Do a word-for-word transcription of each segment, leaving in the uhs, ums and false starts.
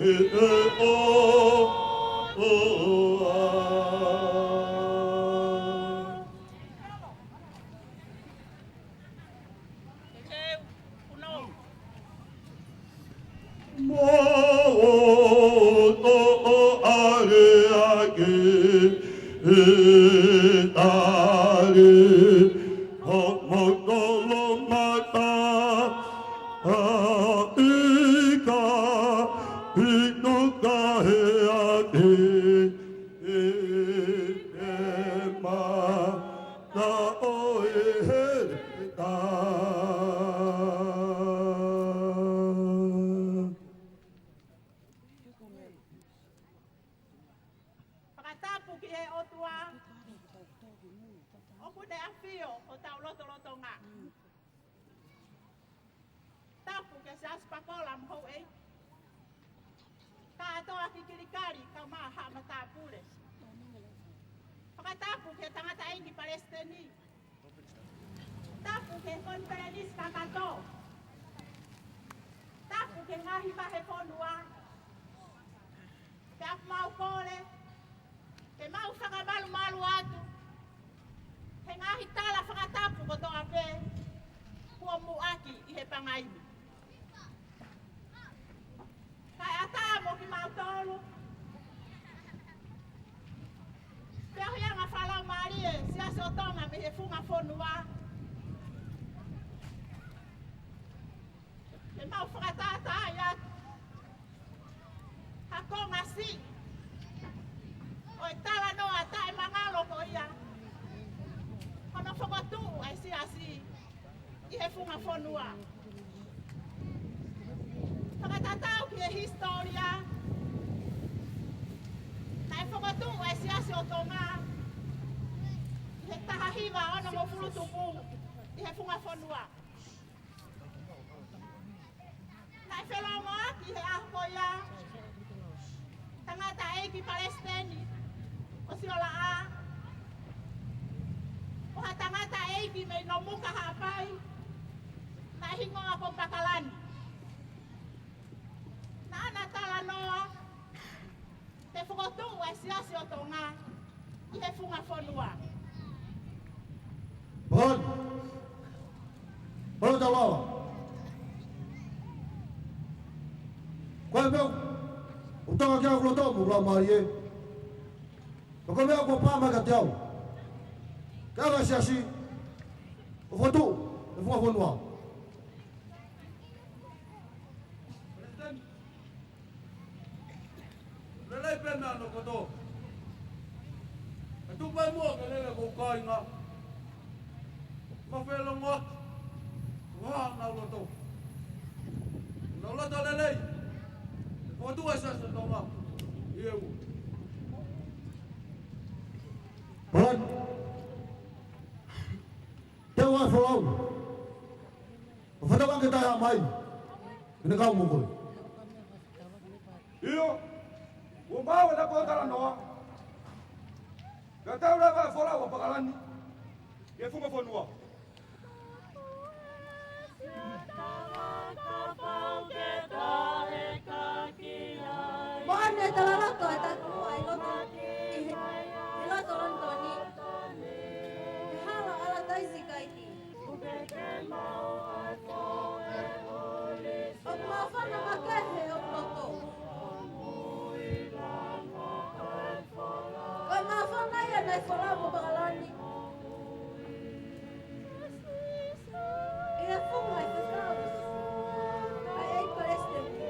ʻE ʻo, ʻo, ʻa. Mo toʻo ale ake e tali, ho motolo mata, a ika, pito kahe ake, e, e ma, na o e he ta. Fakatapu ki he ʻOtua ʻoku ne ʻafio ʻo tau lotolotonga. Tapu ki he Siasi Pakola mo houʻeiki kātoa ki Kilikali, kae ʻumaʻā haʻa matāpule. Fakatapu ki he tangataʻeiki palesiteni. Tapu ki he konifelenisi kakato. Tapu ki he ngaahi vahefonua. Pea ʻoku mau kole ke mau fakamalumalu atu he ngaahi tala fakatapu kotoa pē kuo muʻaki ʻi he pangai ni. Kae ʻatā mo kimautolu, pea ʻi he anga fakalaumālie Siasi ʻo Tonga mei he funga fonua, ke mau fakatātā atu ha konga siʻi ʻo e talanoa taʻemangalo ko ia, hono fokotuʻu ʻa e Siasi ʻi he funga fonua. Fakatatau ki he hisitōlia, naʻe fokotuʻu ʻa e Siasi ʻo Tonga ʻi he taha hiva onongofulu tupu ʻi he funga fonua. Naʻe felōngoaki he ʻaho ko ia tangataʻeiki palesiteni ʻo Siolaʻā, ko ha tangataʻeiki mei Nomuka Haʻapai, naʻe hingoa ko Pakalani. Naʻá na talanoa ke fokotuʻu ʻa e Siasi ʻo Tonga ʻi he funga fonua. Bon. Bon, tau lava. Ko e meʻa ʻoku ou tala ki ai ʻoku loto mo lau mālie. Ko e meʻa ʻoku pā mai kiate au, ke ʻave ʻa e Siasi ʻo fokotuʻu ʻi he funga fonua. Lelei pē meʻa ʻoku ou koto. ʻE tuku pē muʻa ke lele ko u kāinga. Mo felōngoaki ko haʻanau loto. Nau loto lelei. Ko tuʻa sa sa tonga. Ie u. Bon. Te u ʻai folau. ʻO fata ke taha mai. Ke ne kau mo koe. ʻIo, ʻoku mau ʻi he talanoa. Ka tau lava folau ʻa Pakalani ki he funga fonua. Moʻoni e talaloto ʻa e takimuʻa ʻi loto, ʻi he, ʻi loto Lonitoni. He hala ʻAlataisi ʻikai ke ʻOku māfana makehe ʻoku loto. Ko e māfana ia naʻe folau mo Pakalani. ʻI he funga ʻi he kau. ʻA e palesiteni.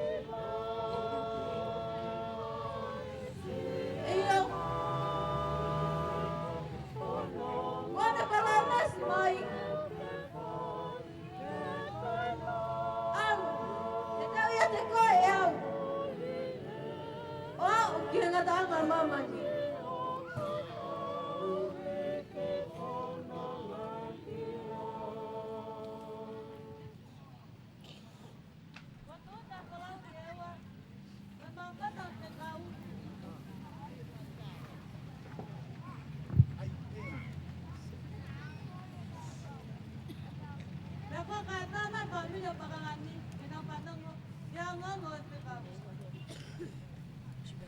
ʻIo. Mona Palanasi mai. ʻAlu, ke tau ʻiate koe ʻe au. ʻO aʻu ki he ngataʻanga ʻo māmani.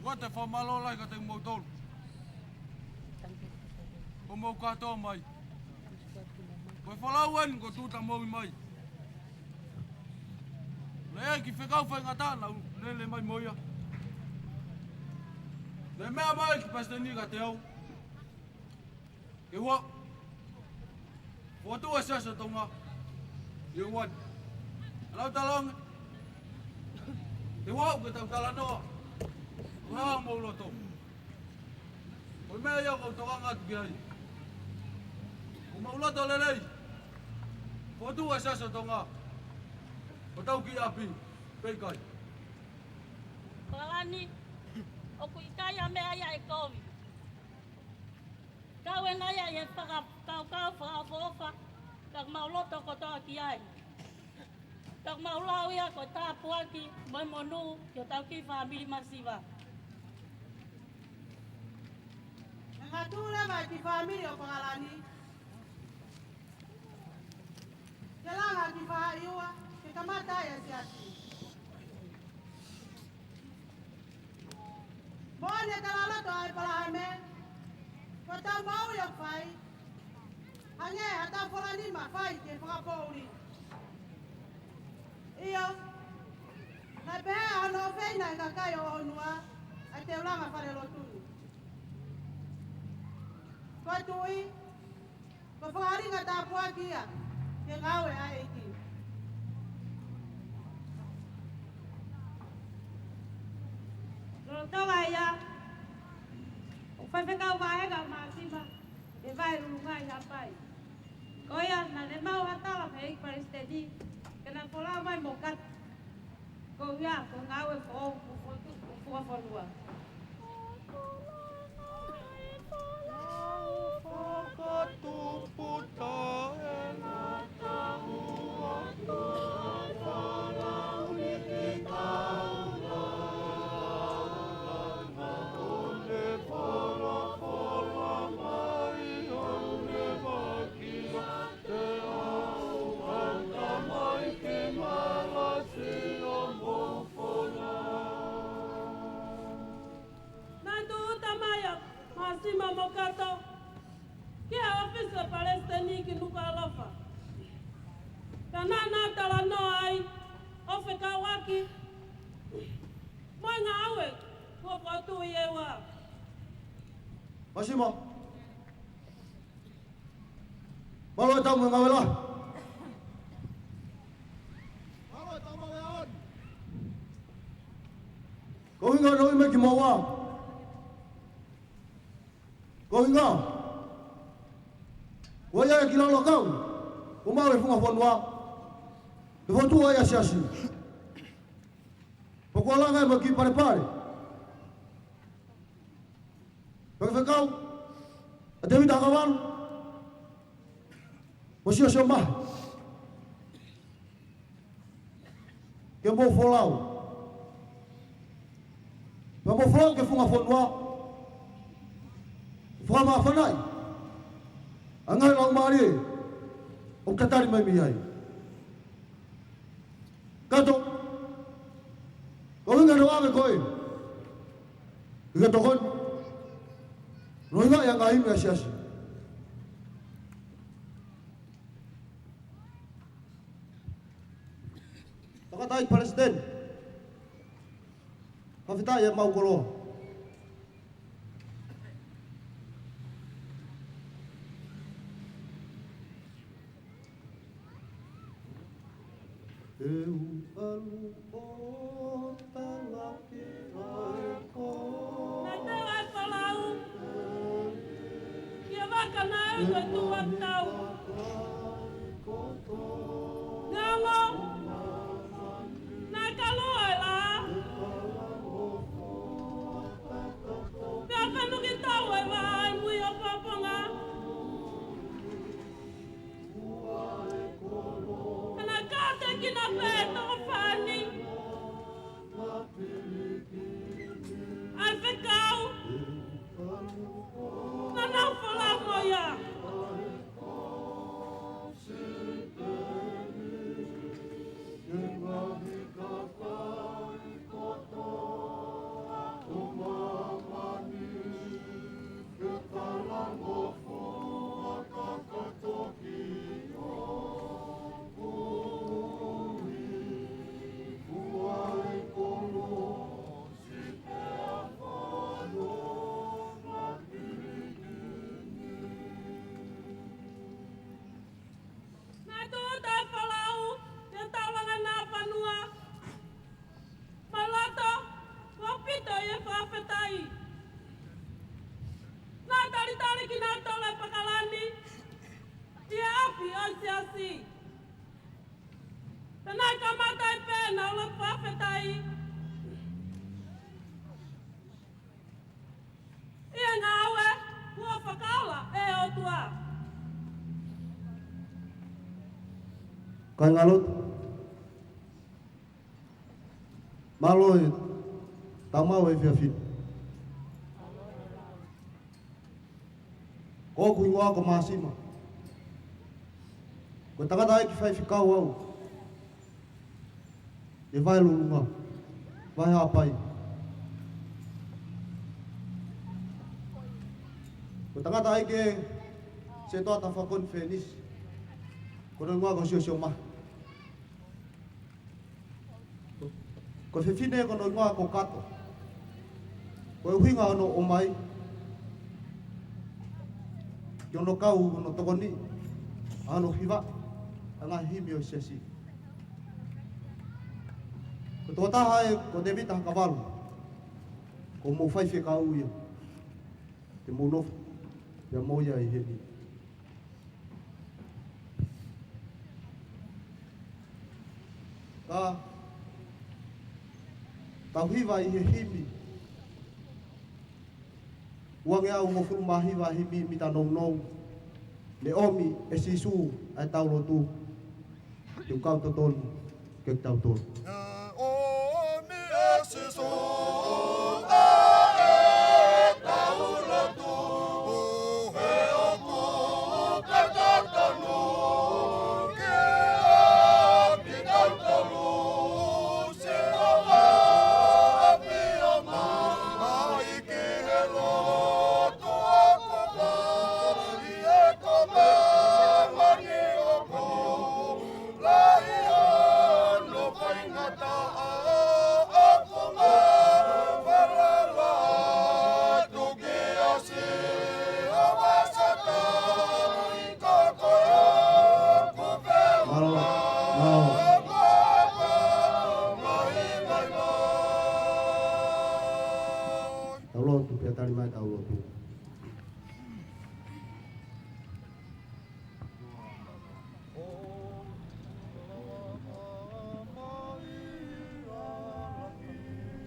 Ko te fakamālō lahi kiate kimoutolu ʻoku mou kātoa mai. Ko e folau eni kuo tūʻuta moʻui mai. Naʻe ʻi ai e kiʻi fekau faingataʻa naʻa ku lele mai mo ia. Naʻe meʻa mai e kiʻi palesiteni kiate au ke u aʻu, fokotuʻu e Siasi ʻo Tonga, ʻi he uani. Naʻa ku talaange ke u aʻu ke tau talanoa ʻo hā homou loto. Ko e meʻa ia ʻoku ou tokanga atu ki ai. ʻOku mou loto lelei, fokotuʻu e Siasi ʻo Tonga, ʻo tau ki ʻapi, pe ʻikai? Palani, ʻoku ʻikai ha meʻa ia ʻe kovi. Kau ena ia ʻi he fakakaukau fakaʻofoʻofa, ka ʻoku mau loto kotoa ki ai. Ka ʻoku mau lau ia ko e tāpuaki mo e monū ki hotau kiʻi fāmili masiva. Naʻe ngātuʻu leva e kiʻi fāmili ʻo Palani ke langa ki Faʻahiva ke kamata ai e Siasi. Moʻoni e talaloto ʻa ʻĒpalahame, ko ʻetau moʻui ʻoku fai, hangē haʻatau fola nima fai ke fakapoʻuli. ʻIo, naʻe pehē ʻe hono ʻofeina e kakai ʻo ʻOhonua, ʻa e teulanga falelotu ni. Ko e tuʻi, ko e fakaʻalinga tāpuaki ia ki he ngāue ʻa e ʻEiki. Lolotonga ia ʻoku faifekau vāhenga ʻa Māsima ʻi he vahe ʻulungaanga ʻi Haʻapai. Ko ia, naʻa ne maʻu ha tala mei he ʻEiki Palesiteni ke na folau mai mo kata koeʻuhi ko e ngāue foʻou ʻoku fotu-, ʻoku fakafonua. Fakatupu taʻengata ua tuʻa falauni ki taulanga, ʻo ne folafola mai ʻo ne vakia te au ʻo kamata mai ki Malasi ʻo mou folau. Naʻe tūʻuta mai ʻa Māsima Mokato ki he ʻōfisi ʻo e Palesiteni ki Nukuʻalofa. Ka naʻa na talanoa ai ʻo fekauʻaki mo e ngāue kuo fokotuʻu ʻi he ua. Māsima. Mālō e tau mo e ngāue lahi. Mālō e tau mo e ngāue lahi. Ko e ʻuhinga ʻo e ʻuhi mai kimoua, ko e ʻuhinga ko ia e kiʻi lalo kau ʻoku maʻu ʻe he funga fonua ke fokotuʻu ai ʻa e Siasi. Pea kuo langa ia mo e kiʻi palepale. Pea ko e fekau ʻa Tēvita Hakavalu mo Siosiua Mahe ke mou folau. Pea mou folau ki he funga fonua, fakamāfanaʻi ʻa e ngaahi laumālie ʻoku tatali mai mei ai. Kato, ko e ʻuhinga hono ʻave koe ke ke tokoni, hono ʻuhinga ia e ngaahi himi ʻa e Siasi. Tokatā ʻEiki Palesiteni, fakafetaʻi ʻemau koloa. ʻE u ʻalu ʻo talaki ʻa e kō. Naʻe tau ʻai folau ki he vaka naʻe ʻi he tuʻa tau. Neongo naʻe kalua e lā, pea fanuki tau e vā ʻi mui ʻo pongipongi. Ka naʻe kātekina pē ʻe he toko fā ni ʻa e fekau naʻa nau folau mo ia. Kāingalotu, mālō e tau maʻu e efiafi ni. Ko hoku hingoa ko Māsima. Ko e tangataʻeiki faifekau au ʻi he Vaelulunga, Vaehapai. Ko e tangataʻeiki Setuata Fakoni Fenisi. Ko hono hingoa ko Siosioma. Ko e fefine ko hono hingoa ko Kato. Ko e ʻuhinga hono ʻomai, ke hono kau hono tokoni ʻa hono hiva ʻa e ngaahi himi ʻo e siasi. Ko e tokotaha ē ko Tēvita Hakavalu, ko homou faifekau ia, te mou nofo pea mo ia ʻi heni. Ka tau hiva ʻi he himi uangeau hongofulu mā hiva, himi Mita Nounou, Ne ʻOmi ʻe Sīsū ʻa e Tau Lotu. Te u kau totonu ke tau tonu. Ne ʻomi ʻe Sīsū ʻa e Tau Lotu, he ʻoku ke tau tonu ki he ʻapi tau tonu, Sihova ʻapi ʻo mai ki he lotu ʻoku fai ʻi he kau māmani ʻoku lahi hono faingataʻa, ʻoku mau falala atu kia Sihova Sātai, ko koe ʻoku feʻunga. Mālō, mālō. Tau lotu, pea tali mai tau lotu.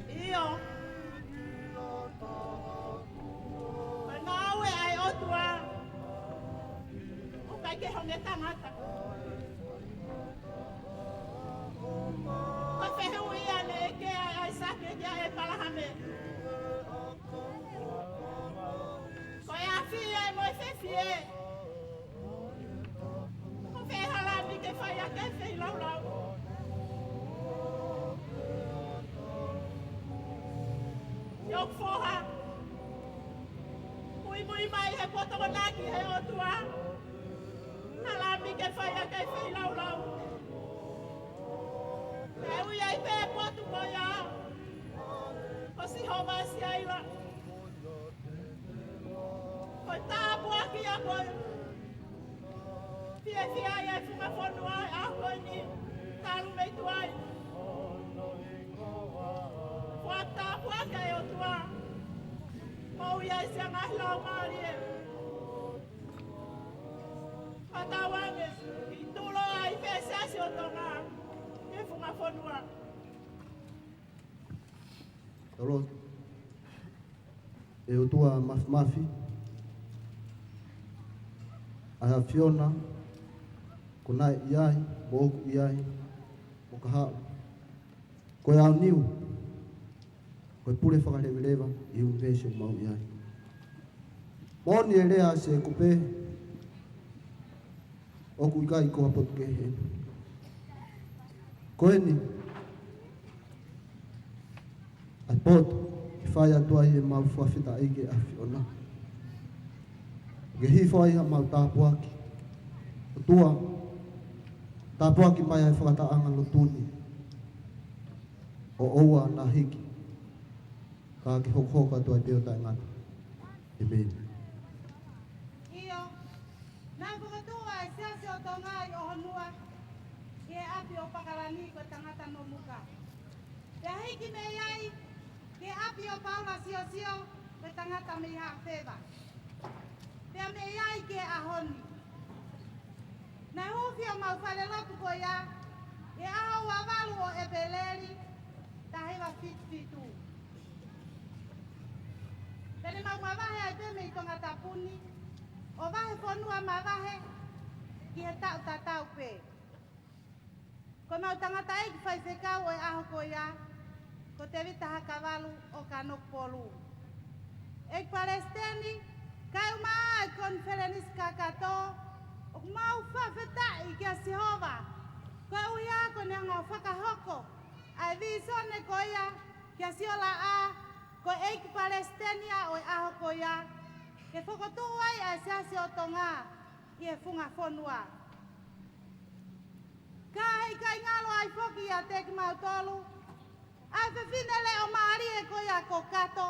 ʻIo. Ko e ngāue ʻa e ʻOtua, ʻoku ʻikai ke honge tangata. Ko e fehuʻi ia naʻe ʻeke ai ʻe ʻAisake kia ʻĒpalahame. Ko e afi ē mo e fefie, ko fē ha lami ke fai ʻaki e feilaulau? ʻIo, foha, muimui mai he poto ko ena ki he ʻOtua, ha lami ke fai ʻaki e feilaulau. He ʻoku ʻi ai pē potu ko ia, ko Sihova Siaila. Ko e tāpuaki ia ko e fiefia ai e funga fonua ʻi he ʻaho ko eni, talu mei tuai. Fua tāpuaki ʻa e ʻOtua, moʻui ai siʻa ngaahi laumālie. Fakatauange ʻi tulo ai pē siasi ʻo Tonga, ʻi he funga fonua. Tau lotu. ʻE ʻOtua Māfimafi, ʻa e ʻAfiona, ko naʻe ʻi ai, mo ʻoku ʻi ai, mo ka haʻu. Ko e aoniu, ko e pule fakaleveleva ʻi he ʻunivēsi ʻoku mau ʻi ai. Moʻoni e lea ʻa Sēkope, ʻoku ʻikai ko ha potu kehe eni. Ko eni ʻa e potu ke fai atu ai ʻemau fakafetaʻi ki he ʻAfiona, ke hifo ai haʻamau tāpuaki. ʻOtua, tāpuaki mai ʻa e fakatahaʻanga lotu ni, ʻo ʻoua naʻa hiki, ka ke hokohoko atu ai pē ʻo taʻengata. ʻĒmeni. ʻIo, naʻe fokotuʻu ʻa e Siasi ʻo Tonga ʻi ʻOhonua, ʻi he ʻapi ʻo Pakalani ko e tangata Nomuka. Pea hiki mei ai ki he ʻapi ʻo Paula Siosio, ko e tangata mei Haʻafeva. Pea mei ai ki he ʻaho ni, naʻe huufi ʻemau falelotu ko ia ʻi he ʻaho ua valu ʻo ʻEpeleli, taha hiva fitu fitu. Pea ne mau mavahe ai pē mei Tongatapu ni, ʻo vahefonua mavahe ki he taʻu tatau pē. Ko ʻemau tangataʻeiki faifekau ʻo e ʻaho ko ia, ko Tēvita Hakavalu ʻo Kanokupolu. ʻEiki Palesiteni, kae ʻumaʻā e konifelenisi kakato, ʻoku mau fakafetaʻi kia Sihova, koeʻuhi ko ʻene hanga ʻo fakahoko ʻa e vīsone ko ia kia Siolaʻā, ko e ʻeiki palesiteni ʻo e ʻaho ko ia, ke fokotuʻu ai ʻa e Siasi ʻo Tonga ʻi he funga fonua. Ka heʻikai ngalo ai foki ʻiate kimautolu ʻa e fefine leʻomālie ko ia ko Kato,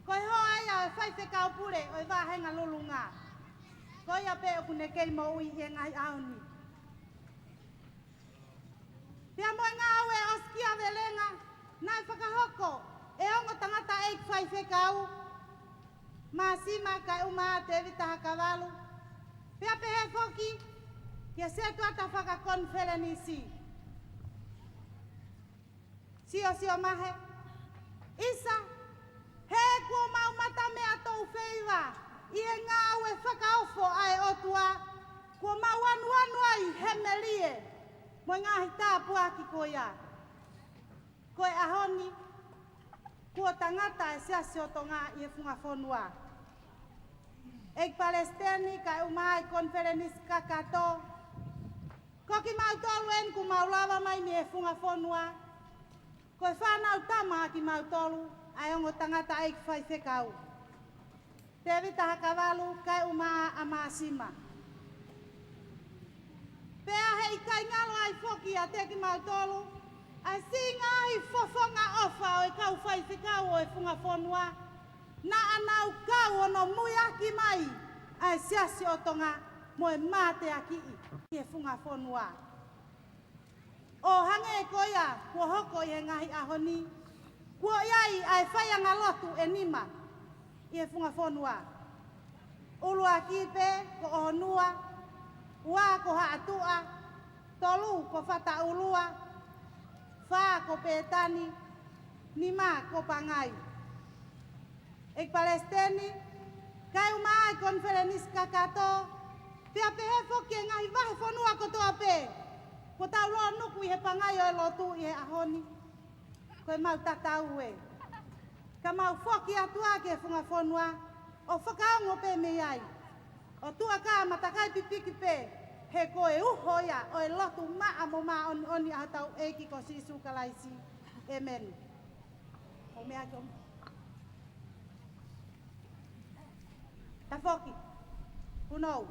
ko e hoa ia ʻo e faifekau pule ʻo e Vāhenga Lulunga. Ko ia pē ʻoku ne kei moʻui ʻi he ngaahi ʻaho ni. Pea mo e ngāue ʻosikiavelenga naʻe fakahoko ʻe he ongo tangataʻeiki faifekau, Māsima kae ʻumaʻā Tēvita Hakavalu, pea pehē foki ki he setuata fakakonifelenisi. Siosio Mahe, ʻisa, he kuo mau mata meʻa toʻu feiva ʻi he ngāue fakaofo ʻa e ʻOtua, kuo mau anuanu ai he melie mo e ngaahi tāpuaki ko ia. Ko e ʻaho ni, kuo tangata e Siasi ʻo Tonga ʻi he funga fonua. ʻEiki Palesiteni kae ʻumaʻā e konifelenisi kakato, ko kimautolu eni kuo mau lava mai mei he funga fonua, ko e fānau tama kimautolu ʻa e ongo tangataʻeiki faifekau, Tēvita Hakavalu kae ʻumaʻā ʻa Māsima. Pea heʻikai ngalo ai foki ʻiate kimautolu ʻa e siʻi ngaahi fofonga ʻofa ʻo e kau faifekau ʻo e funga fonua, naʻa nau kau hono muiaki mai ʻa e Siasi ʻo Tonga mo e mateakiʻi ʻi he funga fonua. ʻO hangē ko ia kuo hoko ʻi he ngaahi ʻaho ni, kuo ʻi ai ʻa e faiʻanga lotu ʻe nima ʻi he funga fonua. ʻUluaki pē ko ʻOhonua, ua ko Haʻatuʻa, tolu ko Fataʻulua, fā ko Pētani, nima ko Pangai. ʻEiki Palesiteni, kae ʻumaʻā e konifelenisi kakato, pea pehē foki e ngaahi vahefonua kotoa pē kuo tau lōnuku ʻi he pangai ʻo e lotu ʻi he ʻaho ni. Ko ʻemau tatau ē, ka mau foki atu ā ki he funga fonua ʻo fakaongo pē mei ai, ʻo tuʻa ka matakai pipiki pē, he ko e uho ia ʻo e lotu maʻa mo māʻoniʻoni ʻa hotau ʻEiki ko Sīsū Kalaisi. ʻĒmeni. ʻO meʻa ki o Tafoki. Punou.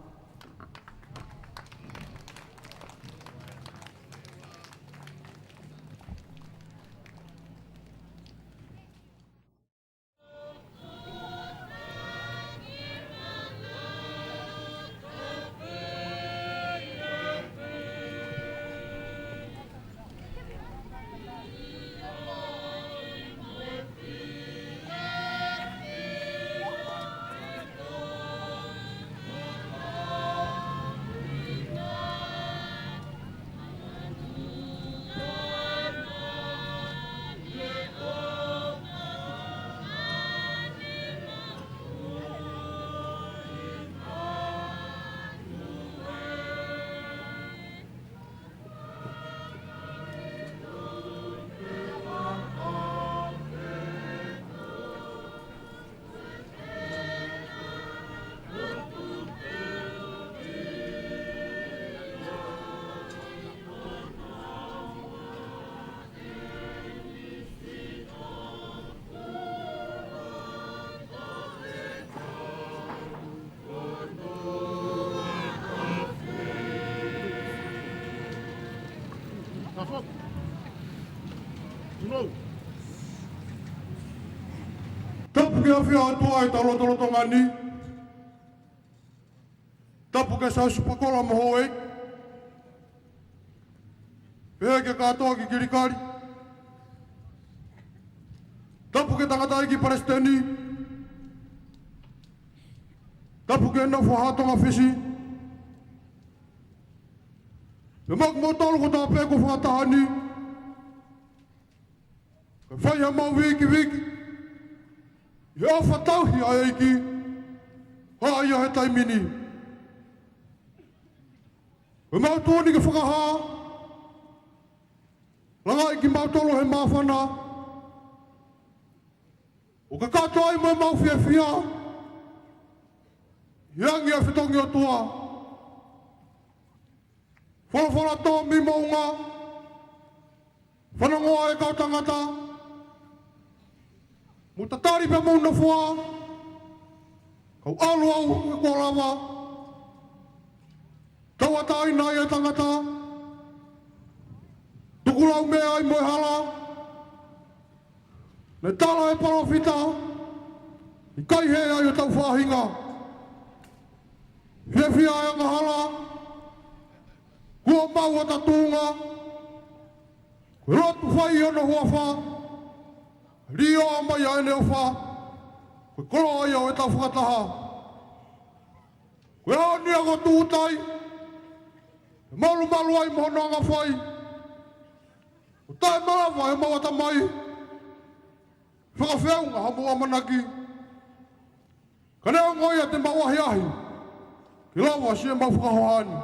Tapu ki he ʻafio ʻa e ʻOtua ʻi hotau lotolotonga ni. Tapu ki he Siasi Pakola mo houʻeiki. Pehē ki he kātoa ki Kilikali. Tapu ki he tangataʻeiki palesiteni. Tapu ki he nofo ʻa Tonga Fisi. Pea mo kimoutolu kotoa pē kuo fakataha ni, kae fai haʻamau vikiviki ʻi he ʻofa tauhi ʻa e ʻEiki. Ka ʻi he taimi ni, ko ʻemau tuʻu ni ke fakahā, langaʻi kimautolu he māfana, ʻo kakato ai mo ʻemau fiefia ʻi he angi ʻa e fetongi ʻOtua. Folofola tō mei moʻunga, fanongoa ʻe kau tangata, mou tatali pea mou nofoa, kau ʻalu au he kuo lava, tauʻatāina ai ʻa e tangata, tukulau meʻa ai mo e hala, naʻe tala ʻe he palōfita, ʻikai hē ai hotau faʻahinga. Fiefia ʻa e angahala, kuo maʻu ʻa e tuʻunga, ko e lotu fai ʻi hono huafa, lī ʻo ʻomai ʻa ʻene ʻofa, ko e koloa ia ʻo ʻetau fakataha. Ko e ʻaho ni ʻa ko Tūtai, ʻe malumalu ai mo hono anga fai, ʻo taʻemalava ʻe homau ʻatamai, fakafeʻunga homau ʻamanaki. Ka neongo ia te mau ʻahiʻahi, ke lava siʻemau fakahohaʻa ni.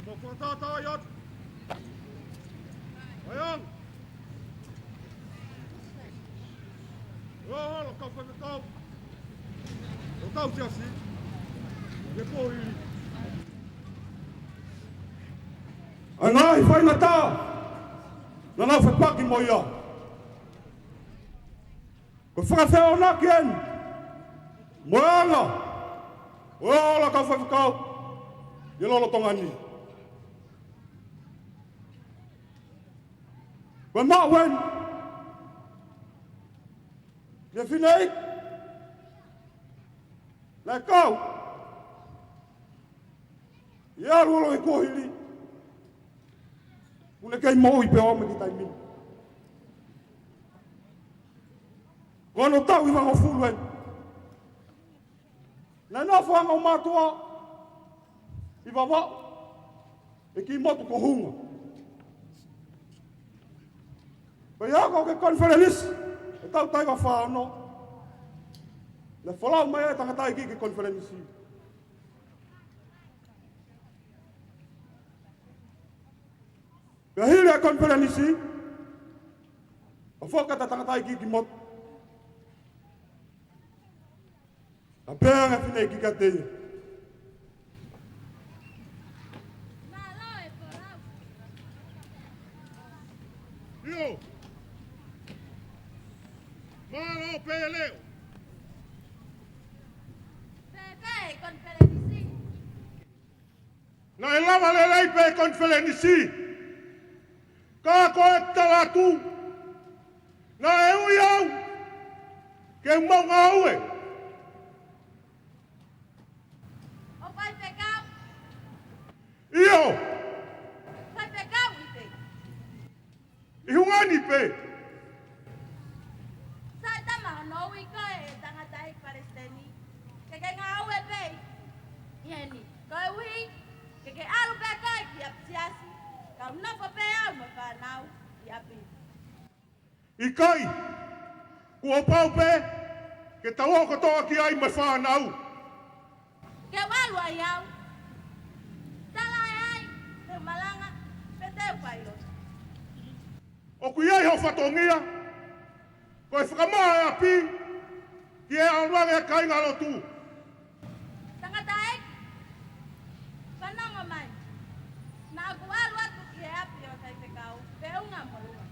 Mo fakatātā atu. Waiang. Ua hala kau faifekau ʻo hotau siasi. Ke pohi. ʻA e ngaahi faingataʻa naʻa nau fepaki mo ia. Ko e fakafeʻonaki eni mo e anga ʻo e ola kau faifekau ʻi he lolotonga ni. Ko e maʻu eni ʻi he fineʻeiki naʻe kau ʻi he ʻalu ʻo loʻi kuohili, ʻoku ne kei moʻui pē ʻo aʻu mai ki he taimi ni. Ko hono taʻu hivangofulu eni. Naʻe nofo ʻa e ongo mātuʻa ʻi Vavaʻu, ʻi he kiʻi motu ko Hunga. Pea ʻi he ʻaho ko ē ki he konifelenisi ʻo e taʻu taha hiva fā ono, naʻe folau mai ʻa e tangataʻeiki ki he konifelenisi. Pea hili ʻa e konifelenisi, ʻo foki atu ʻa e tangataʻeiki ki he motu. Pea pehē ange ʻa e fineʻeiki kiate ia, ʻio. Mālō pē leʻo. Pehē pē konifelenisi. Naʻe lava lelei pē konifelenisi. Ka ko e tala atu, naʻe ui au ke u maʻu ngāue. ʻO faifekau? ʻIo. Faifekau ʻi fē? ʻI Hunga ni pē. Sai, tama, hono ui koe ʻe he tangataʻeiki palesiteni ke ke ngāue pē ʻi heni. Koeʻuhi ke ke ʻalu pē koe ki ʻapisiasi, kau nofo pē au mo e fānau ʻi ʻapi. ʻIkai, kuo pau pē Ke tau ō kotoa ki ai mo e fānau. Ke u ʻalu ai au. Tala ai, te u malanga, pea te u pailota. ʻOku ʻi ai hoʻo fatongia, ko e fakamaʻa e ʻapi, ki he ʻalu ange e kāingalotu. Tangataʻeiki, fanongo mai. Naʻa ku ʻalu atu ki he ʻapi ʻo e faifekau, feʻunga mo Lua.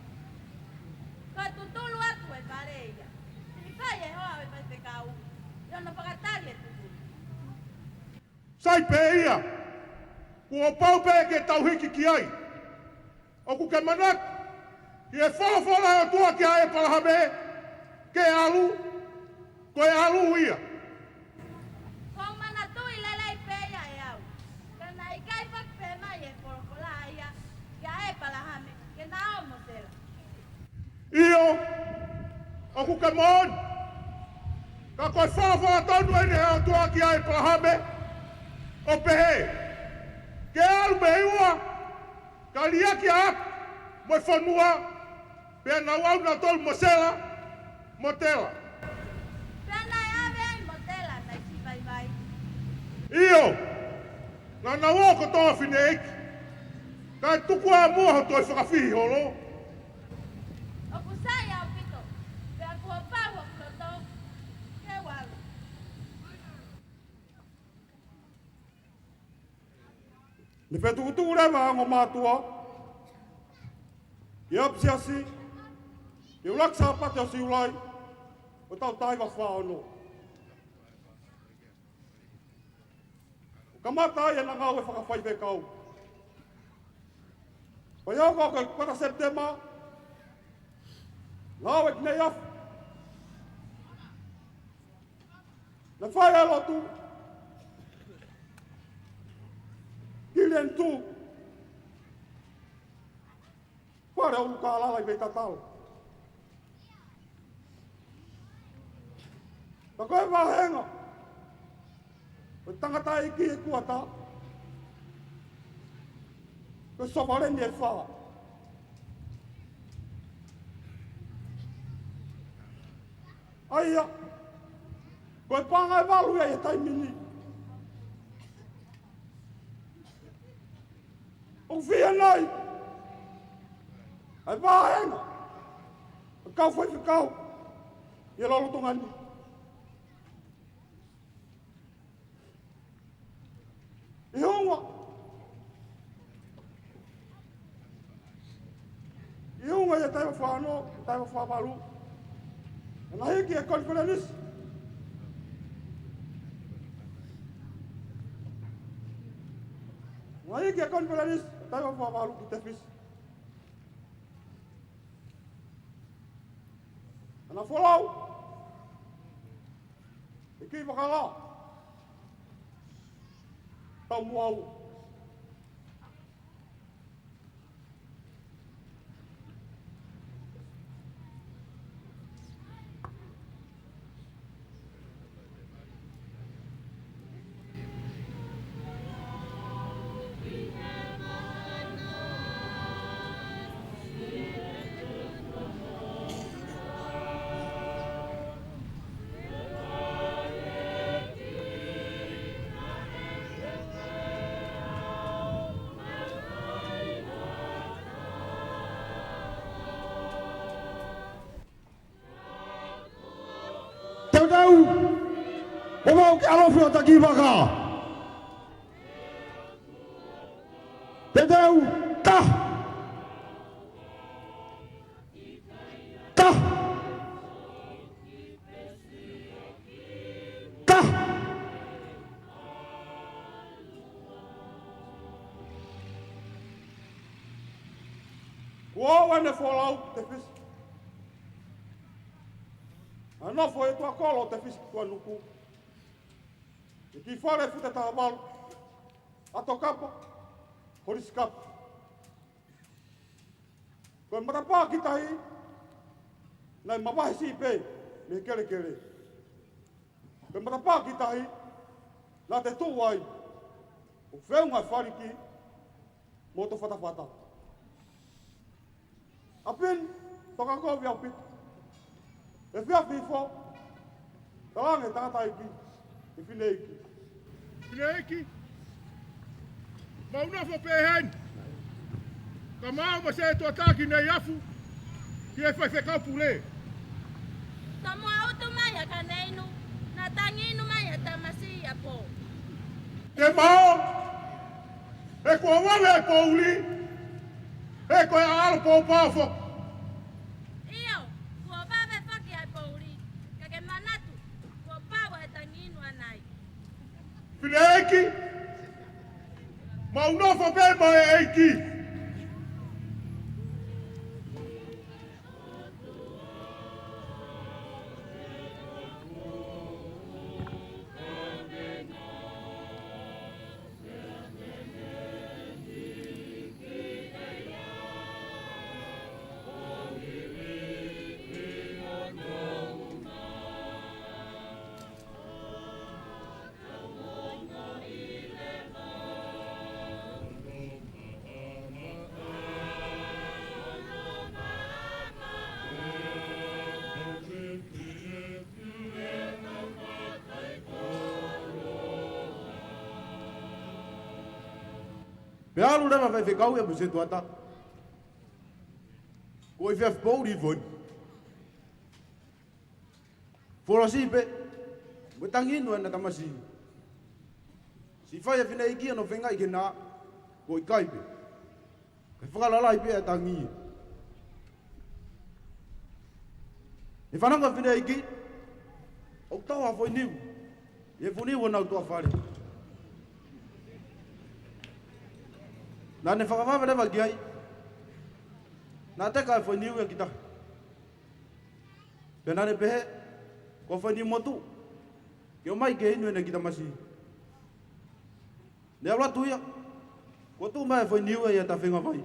Ko e tutulu atu e fale ia. Siʻi fai e hoa ʻo e faifekau, ʻi hono fakatali e tutulu. Sai pē ia, kuo pau pē ke tau hiki ki ai. ʻOku ke manatu ki he folofola ʻa e ʻOtua kia ʻĒpalahame, ke ʻalu, ko e ʻalu ia. Ko u manatuʻi lelei pē ia ʻe au. Ka naʻe ʻikai foki pehē mai e folofola ia kia ʻĒpalahame, ke na ō mo Sela. ʻIo, ʻoku ke moʻoni. Ka ko e folofola tonu eni ʻa e ʻOtua kia ʻĒpalahame, ʻo pehē, ke ʻalu mei ua, ka liʻaki ʻa ʻapi mo e fonua, pea nau ō nautolu mo Sela, mo Tela. Pea naʻe ʻave ai mo Tela, naʻe siʻi vaivai. ʻIo, naʻa nau ō kotoa fineʻeiki, kae tuku ā muʻa hoʻo toe fakafihi holo. ʻOku sai ʻaupito, pea kuo pau hoku loto, ke u ʻalu. Ne fetukutuku leva ʻa e ongo mātuʻa ki he ʻapisiasi, ki he ʻuluaki Sāpate ʻo Siulai, ʻo e taʻu taha hiva fā ono. ʻO kamata ai ʻena ngāue fakafaifekau. Pea ʻi he hoko ko e kuata Sepitema, ngāue ki he ʻaho, naʻe fai ʻa e lotu ki Leni Tū, fale ʻUlukālala ʻi Veitatala. Ka ko e vāhenga ʻo e tangataʻeiki he kuata, ko e sovaleni ʻe fā. ʻA ia, ko e paʻanga ʻe valu ia he taimi ni. ʻOku fiha nai ʻa e vāhenga ʻo e kau faifekau ʻi he lolotonga ni? ʻI he ʻuhinga, ʻi he ʻuhinga ia taʻu hiva fā ono, taʻu hiva fā valu, naʻe hiki e konifelenisi. Naʻe hiki e konifelenisi taʻu hiva fā valu ki Tefisi. ʻEna folau, ʻEiki Vakala, Taumuʻa ua. Teuteu, ʻo mau ke ʻalofi ʻo taki vaka. Teuteu, taha. Taha. Taha. Kuo ʻosi ʻene folau Tefisi. Naʻe nofo e tuʻa kolo ʻo Tefisi ki Tuʻanuku, ʻi he kiʻi fale fute taha valu, ʻato kapa, holisi kapa. Ko e matapā ki tahi, naʻe mavahe siʻi pē mei he kelekele. Ko e matapā ki tahi, naʻa te tuʻu ai ʻo feʻunga e faliki mo hoto fatafata. ʻApini, tokakovi ʻaupito. Efiafi hifo, Tauange tangataʻeiki, ʻe fineʻeiki. Fineʻeiki, mau nofo pē heni. Ka mau mo Setuata ki Neiafu, ki he faifekau pule. Tomuʻa utu mai ʻa Kaneinu, naʻa tangi inu mai ʻa e tamasiʻi ʻa Pō. Te mau, he kuo vave ʻa e poʻuli, he ko e ʻalu pōpao foki. ʻIo, kuo vave foki ʻa e poʻuli, ka ke manatu, kuo pau ʻa e tangi inu ʻanai. Fineʻeiki, mau nofo pē mo e ʻEiki. Pea ʻalu leva faifekau ia mo Setuata. Ko e efiafi poʻuli foki. Folasi pē, mo e tangi inu ʻena tamasiʻi. Siʻi fai ʻa fineʻeiki ʻo nofo feinga ʻi ke na, ko e ʻikai pē. Kae fakalalahi pē ʻa e tangi ia. ʻI he fanongo ʻa fineʻeiki, ʻoku tau ʻa e foʻi niu. ʻI he fuʻu niu ʻo nau tuʻa fale. Naʻa ne fakavave leva ki ai. Naʻa teka ʻa e foʻi niu ia ki tahi. Pea naʻa ne pehē, ko e foʻi niu motuʻa. Ke ʻomai ke inu ʻene kiʻi tamasiʻi. Ne ʻalu atu ia, kuo tuʻu mai ʻa e foʻi niu ia ʻi he tafaʻaki vai.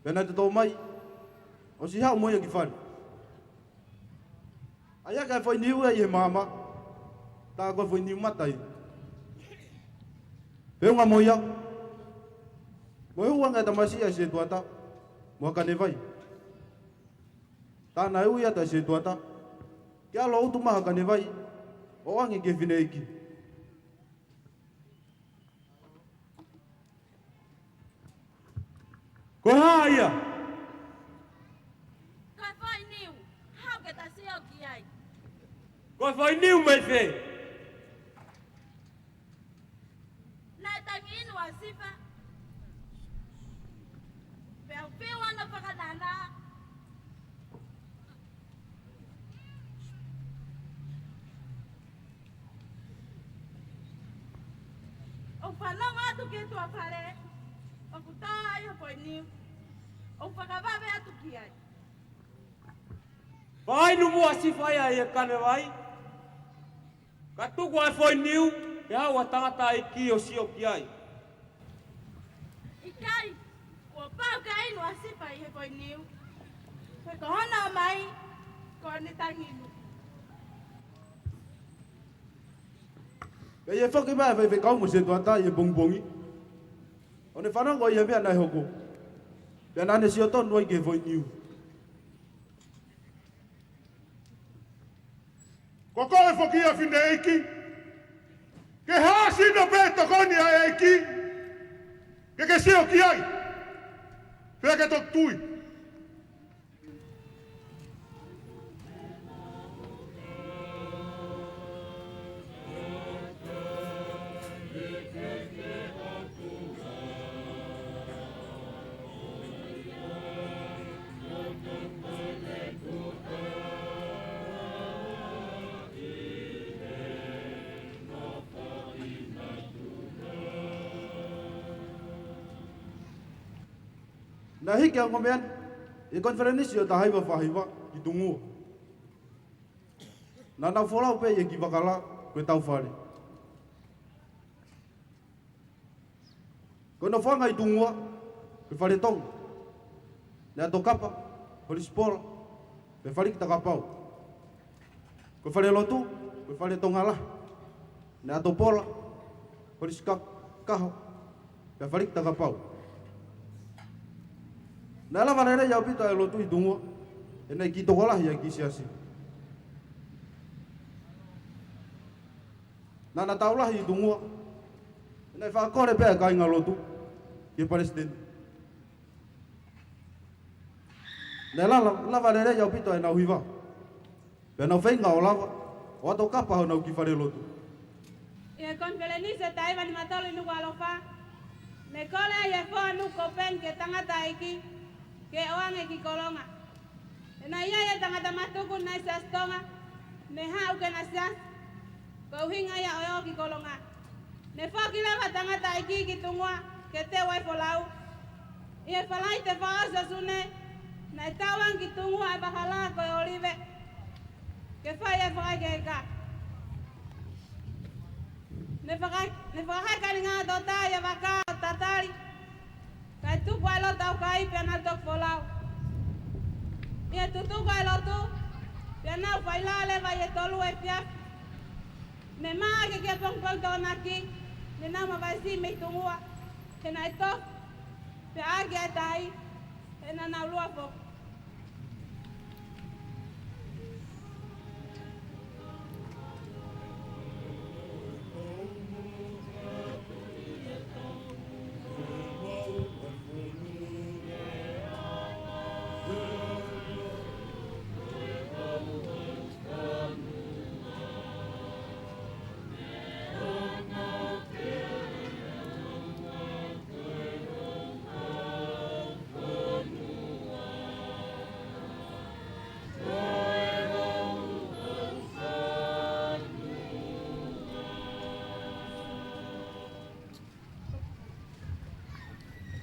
Pea naʻa ne tō mai, ʻosi haʻu mo ia ki fale. ʻAi hake ʻa e foʻi niu ia ʻi he maama, tā ko e foʻi niu mata ia. Feʻunga mo ia, ko e hū ange ʻa e tamasiʻi ʻa Setuata, mo Hakanevai. Tā naʻe ui atu ʻa Setuata, ke ʻalu ʻo utu mai ʻa Hakanevai, ʻo ʻoange ki he fineʻeiki. Ko e hā ia? Ko e foʻi niu, haʻu ke ta sio ki ai. Ko e foʻi niu mei fē? Naʻe tangi inu ʻa Sifa. Pea u fiu ʻana fakanana. ʻOku fanongo atu ki tuʻa fale, ʻoku tā ai ha foʻi niu. ʻOku fakavave atu ki ai. Fai nu mua Sifa ia ʻi he kane vai. Ka tuku ʻa e foʻi niu, ke haʻu ʻa e tangataʻeiki ʻo sio ki ai. ʻIkai, kuo pau ke inu ʻa Sifa ʻi he foʻi niu. He ko hono ʻomai, ko ʻene tangi inu. Pea ʻi he foki mai ʻa e faifekau mo Setuata ʻi he pongipongi. ʻO ne fanongo ʻi he meʻa naʻe hoko. Pea naʻa ne sio tonu ai ki he foʻi niu. Ko koe foki ia fineʻeiki. Ke hā sino pē tokoni ʻa e ʻEiki. Ke ke sio ki ai. Pea ke toki tui. Naʻe hiki ʻa e ongo meʻa ni ʻi he konifelenisi ʻo e taha hiva fā hiva ki Tungua. Naʻa nau folau pē ʻi he kiʻi vakala ko e Taufale. Ko e nofoʻanga ʻi Tungua, ko e fale Tonga. Naʻe ʻato kapa, holi sipola, pea fale ki he takapau. Ko e fale lotu, ko e fale Tonga lahi. Naʻe ʻato pola, holi sika-, kaho, pea fale ki he takapau. Naʻe lava lelei ʻaupito ʻa e lotu ʻi Tungua, he naʻe kiʻi tokolahi ʻa e kiʻi siasi. Naʻa na tau lahi ʻi Tungua. Naʻe fakakole pē ʻa e kāingalotu ki he palesiteni. Naʻe lava, lava lelei ʻaupito ʻenau hiva. Pea nau feinga ʻo lava ʻo ʻato kapa honau kiʻi falelotu. ʻI he konifelenisi ʻo e taimi ni matolu ʻi Nukuʻalofa, ne kole ai ʻe he foha Nuku Kopeni ki he tangataʻeiki ke ʻoange e kiʻi kolonga. He naʻe ʻi ai e tangata mātuku naʻe siasi Tonga, ne haʻu ke na siasi, ko e ʻuhinga ia ʻo e ʻoange e kiʻi kolonga. Ne foki leva e tangataʻeiki ki Tungua ke teu ai e folau. ʻI he Falaite fakaʻosi ʻo Sune, naʻe tau ange ki Tungua e vakalā ko e ʻōlive ke fai e fakaʻekeʻeka. Ne faka-, ne fakaheka ʻe he ngaahi toketā ʻa e vaka ʻo tatali, kae tuku ʻa e lotu ʻa e kai pea nau toki folau. ʻI he tutuku ʻa e lotu, pea nau failā leva ʻi he tolu efiafi. Ne maʻake ki he pongipongi Tokonaki, ne nau mavae siʻi mei Tungua, he naʻe tofu, pea ʻaki ʻa e tahi, he naʻa nau lua foki.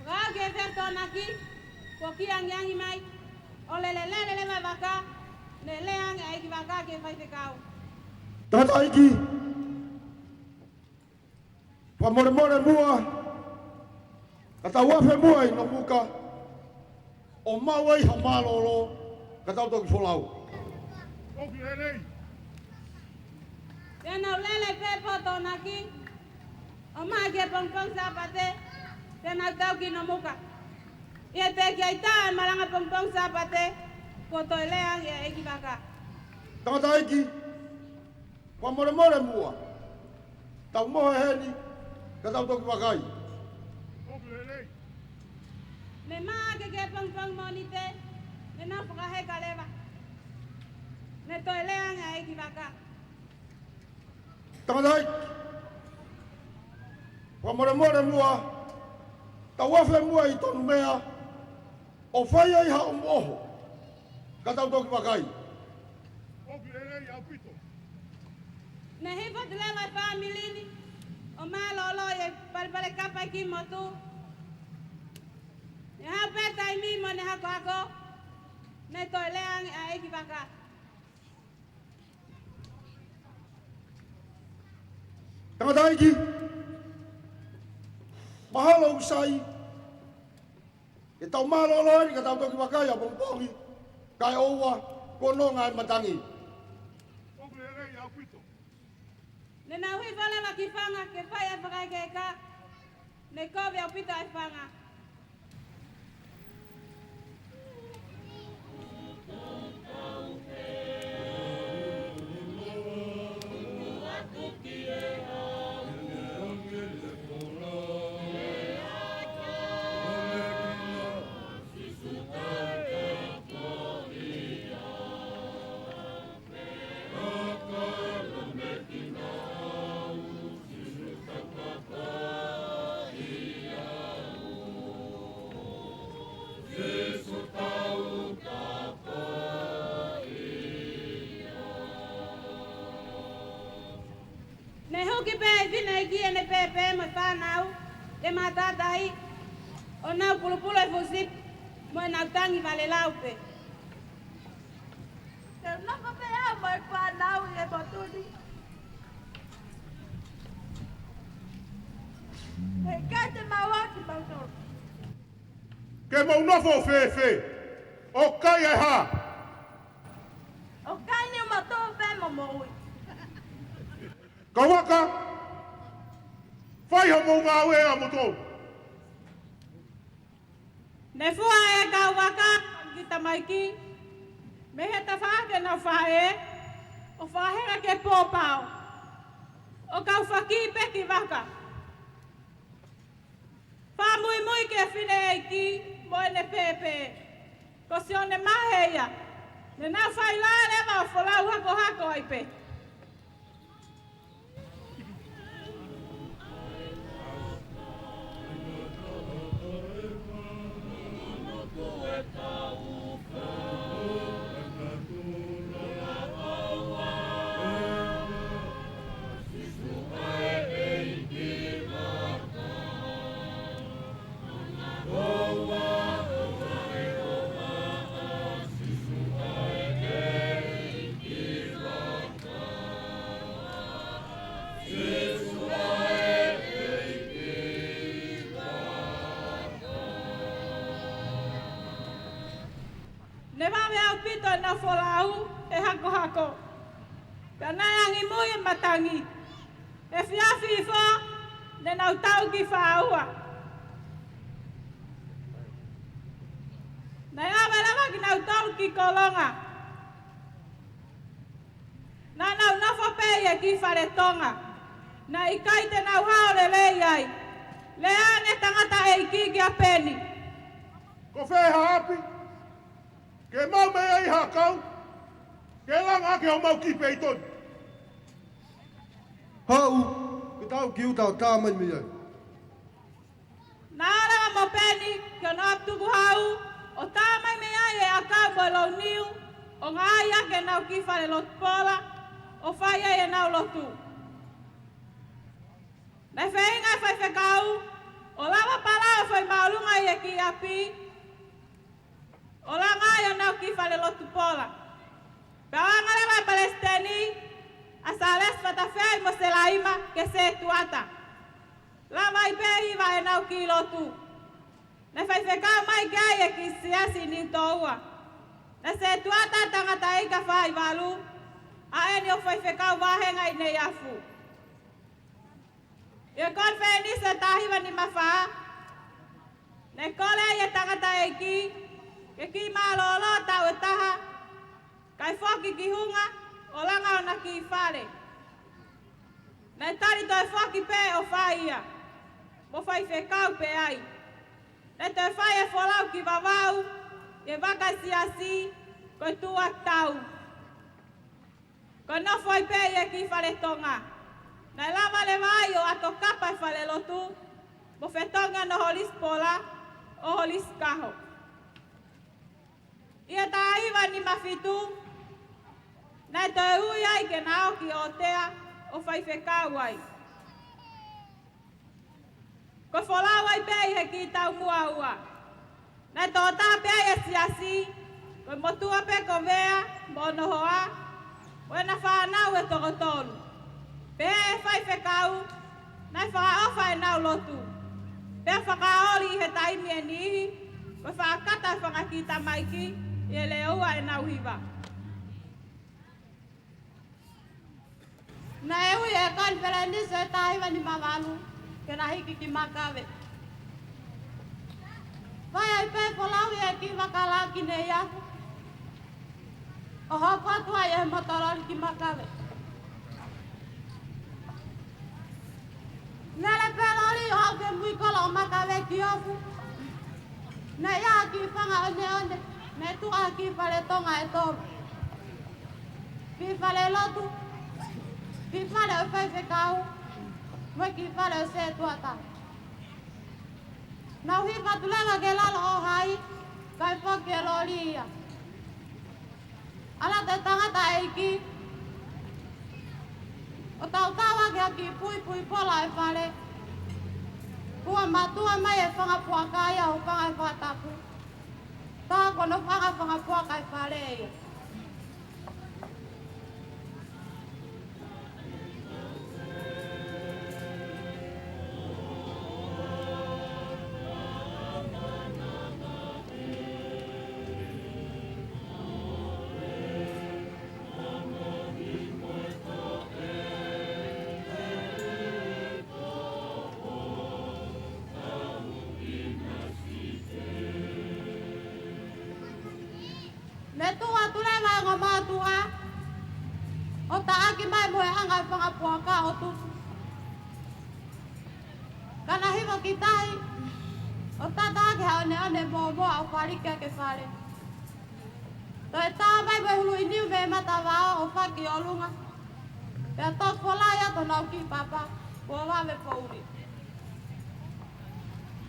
Fakaaʻu ki he efiafi Tokonaki, kuo kiʻi angiangi mai, ʻo lele lele leva e vaka, ne lea ange ʻa e ʻeikivaka ki he faifekau. Tangataʻeiki, fakamolemole muʻa, ka tau afe muʻa ʻi Nomuka, ʻo maʻu ai ha mālōlō, ka tau toki folau. ʻOku lelei. Pea nau lele pē pō Tokonaki, ʻo maʻa ki he pongipongi Sāpate, pea nau tau ki Nomuka. ʻI he teʻeki ai tā e malanga pongipongi Sāpate, kuo toe lea ange ʻa e ʻeikivaka. Tangataʻeiki, fakamolemole muʻa, tau mohe heni, ka tau toki vakai. Ne maʻa ki he pongipongi Mōnite, ne nau fakaheka leva. Ne toe lea ange ʻa e ʻeikivaka. Tangataʻeiki, fakamolemole muʻa, tau afe muʻa ʻi Tonumea, ʻo fai ai ha ʻohomoʻoho, ka tau toki vakai. ʻOku lelei ʻaupito. Ne hifo atu leva e fāmili ni, ʻo mālōlō ʻi he palepale kapa ʻi Kimotu. Ne haʻu pē taimi mo ʻene hakohako, ne toe lea ange ʻa e ʻeikivaka. Tangataʻeiki, mahalo ʻoku sai, ke tau mālōlō eni ka tau toki vakai ʻapongipongi, kae ʻoua kuo nonga e matangi. ʻOku lelei ʻaupito. Ne nau hifo leva ki fanga ke fai e fakaʻekeʻeka, ne kovi ʻaupito e fanga. Ne huki pē ʻe he fineʻeiki ʻene pēpē mo e fānau ʻi he matātahi, ʻo nau pulupulu e fuʻu sipi mo ʻenau tangi valelau pē. Te u nofo pē au mo e fānau ʻi he motu ni. He ʻikai te mau ʻai kimautolu. Ke mau nofo fēfē? ʻOku ʻikai e hā? ʻOku ʻikai ni mautolu pē mo moʻui. Kau vaka, fai hoʻomou ngāue ʻamoutolu. Ne fua e kau vaka ki he tamaiki mei he tafaʻaki ʻenau faʻē, ʻo fakaheka ki he pōpao, ʻo kau fakī pē ki vaka. Fakamuimui ki he fineʻeiki mo ʻene pēpē. Ko Sione Mahe ia. Ne nau fai lā leva ʻo folau hakohako ai pē. Ne vave ʻaupito ʻenau folau he hakohako. Pea naʻe angimui e matangi. Efiafi ifo, ne nau tau ki fāua. Naʻe ʻave leva kinautolu ki Kolonga. Naʻa nau nofo pē ʻi he kiʻi fale Tonga. Naʻe ʻikai te nau hao lelei ai. Lea ange tangataʻeiki kia Peni. Ko fē ha ʻapi ke maʻu mei ai ha ʻakau ke langa ʻaki homau kiʻi peitoni? Haʻu, ke tau ki ʻuta ʻo tā mai mei ai. Naʻe ʻalu leva mo Peni ki hono ʻapi tukuhau, ʻo tā mai mei ai e ʻakau mo e louniu, ʻo ngāueʻaki ʻenau kiʻi fale lotu pola, ʻo fai ai ʻenau lotu. Naʻe feinga e faifekau ʻo lava palau e fai māʻolunga ʻi he kiʻi ʻapi, ʻo langa ai honau kiʻi fale lotu pola. Pea ʻoange leva ʻe he palesiteni, ʻa Sālesi Fatafeai mo Selaima, ke setuata. Lava ai pē ʻo hiva ʻenau kiʻi lotu. Naʻe faifekau mai ki ai e kiʻi siasi ʻi Niutōua. Naʻe setuata e tangataʻeiki ʻa Faivalu, ʻa eni ʻoku faifekau vāhenga ʻi Neiafu. ʻI he konifelenisi taha hiva nima fā, naʻe kole ai e tangataʻeiki ke kiʻi mālōlō taʻu ʻe taha, kae foki ki Hunga ʻo langa hona kiʻi fale. Naʻe tali toe foki pē ʻo fai ia, mo faifekau pē ai. Naʻe toe fai e folau ki Vavaʻu, ʻi he vaka siasi, ko e tuʻa tau. Ko e nofo ai pē ʻi he kiʻi fale Tonga. Naʻe lava leva ai ʻo ʻato kapa e fale lotu, mo fetongi hono holisi pola, ʻo holisi kaho. ʻI he taha hiva nima fitu, naʻe toe ui ai ke na ō ki ʻŌtea ʻo faifekau ai. Ko e folau ai pē ʻi he kiʻi taumuʻa ua. Naʻe tokotaha pē ʻa e siasi, ko e motuʻa pē ko Vea mo hono hoa, mo ʻena fānau ʻe toko tolu. Pehē ʻe he faifekau, naʻe fakaʻofa ʻenau lotu. Pea fakaoli ʻi he taimi ʻe niʻihi, ko e fakakata e fanga kiʻi tamaiki, ʻi he leʻo ua ʻenau hiva. Naʻe ui ʻe he konifelenisi ʻo e taha hiva nima valu ke na hiki ki Makave. Fai ai pē folau ʻi he kiʻi vaka lā ki Neiafu, ʻo hoko atu ai ʻe he motololi ki Makave. Lele pē loli ʻo aʻu ki he muikolo ʻo Makave ki Ofu. Naʻe ʻi ai ha kiʻi fanga ʻoneʻone, naʻe tuʻu ai ha kiʻi fale Tonga ʻe tolu. Kiʻi fale lotu, kiʻi fale ʻo e faifekau, mo e kiʻi fale ʻo e setuata. Nau hiva atu leva ki lalo ʻo hai, kae foki e loli ia. ʻAlu atu e tangataʻeiki ʻo tautau ʻaki ha kiʻi puipui pola ʻo e fale. Kuo mātuʻa mai e fanga puaka ia ʻo hūfanga he fakatapu. Tā ko hono fanga fanga puaka e fale ia. Ne tuʻu atu leva e ongo mātuʻa ʻo taʻaki mai mo e anga e fanga puaka ʻo tutu. Kana hiva ki tahi, ʻo tata ake ha ʻoneʻone mōmoa ʻo fāliki ʻaki e fale. Toe tā mai mo e hulu ʻi niu mei matavao ʻo faki ʻolunga. Pea toki folai atu honau kiʻi papa, kuo vave poʻuli.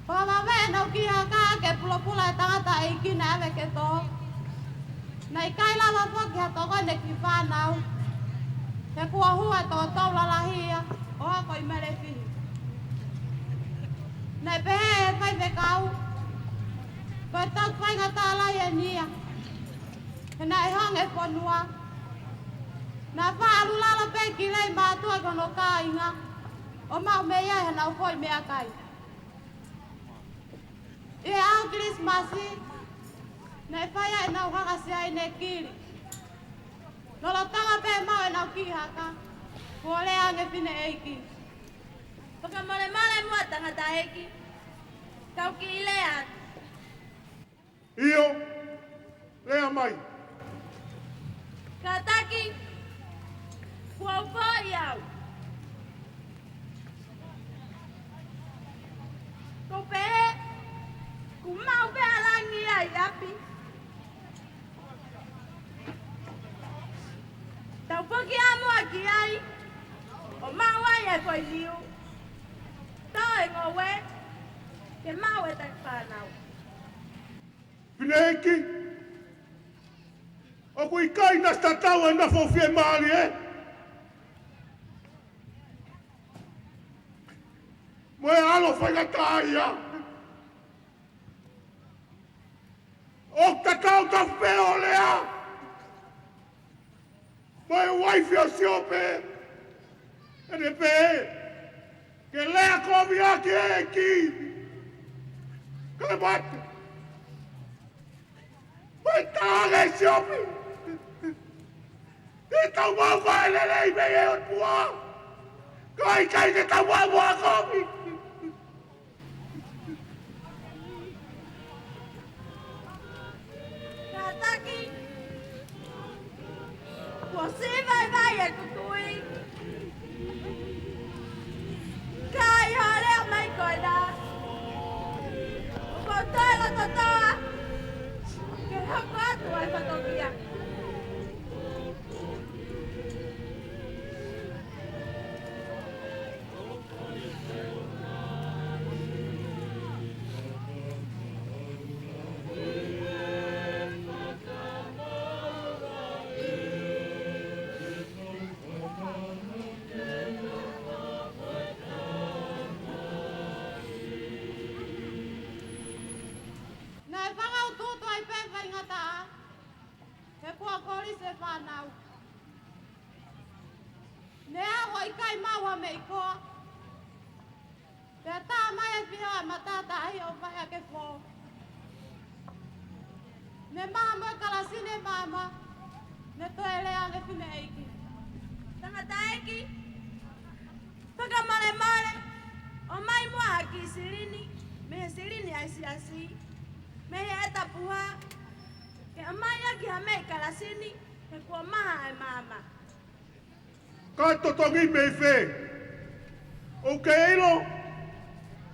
Kuo vave ʻenau kiʻi haka ʻaki e pulopula ʻa e tangataʻeiki naʻe ʻave ke tō. Naʻe ʻikai lava foki ha tokoni ki he fānau. He kuo hū ʻa e tōtōu lalahi ia, ʻo ako ʻi Melefihi. Naʻe pehē ʻe he faifekau, ko e toki faingataʻa lahi ʻeni ia. He naʻe honge e fonua. Naʻa faʻa ʻalu lalo pē ki lei mātuʻa ki hono kāinga, ʻo maʻu mei ai haʻanau foʻi meʻakai. ʻI he ʻaho Kilisimasi, naʻe fai ai ʻenau hanga siaine kili. Lolotonga pē maʻu ʻenau kiʻi haka, kuo lea ange e fineʻeiki. Fakamolemole muʻa tangataʻeiki, kau kiʻi lea atu. ʻIo, lea mai. Kātaki, kuo u foʻi au. Ko e pehē, kuo maʻu pē ʻa langi ia ʻi ʻapi. Tau foki ā muʻa ki ai, ʻo maʻu ai e foʻi niu. Tō e ngoue, ke maʻu e taki fānau. Fineʻeiki, ʻoku ʻikai nasi tatau ʻa e nofo fiemālie mo e ʻalu faingataʻaʻia. ʻOku tatau tapu pē ʻo lea. Mo e uaifi ʻo Siope, ʻene pehē, ke lea kovi ʻaki e ʻEiki, kae mate. Mo e talaange ʻe Siope, ke tau maʻu ko e lelei mei he ʻOtua, kae ʻikai ke tau maʻu ha kovi. Kātaki, kuo siʻi vaivai ʻeku tui. Ka ʻi hoʻo lea mai ko ena, ʻoku ou toe loto toʻa ke hoko atu ʻa e fatongia. Naʻe fakautuutu ai pē faingataʻa, he kuo kolisi e fānau. Ne aʻu ʻo ʻikai maʻu ha meʻi koa. Pea tā mai e fiho ʻa e matātahi ʻo fai ʻaki e fō. Ne maha mo e kalasini e maama, ne toe lea ange e fineʻeiki. Tangataʻeiki, fakamolemole, ʻomai muʻa ha kiʻi silini, mei he silini ʻa e siasi, mei he tapuhā, ke ʻomai ʻaki ha meʻi kalasini, he kuo maha e maama. Ka totongi mei fē? ʻOku ke ʻilo,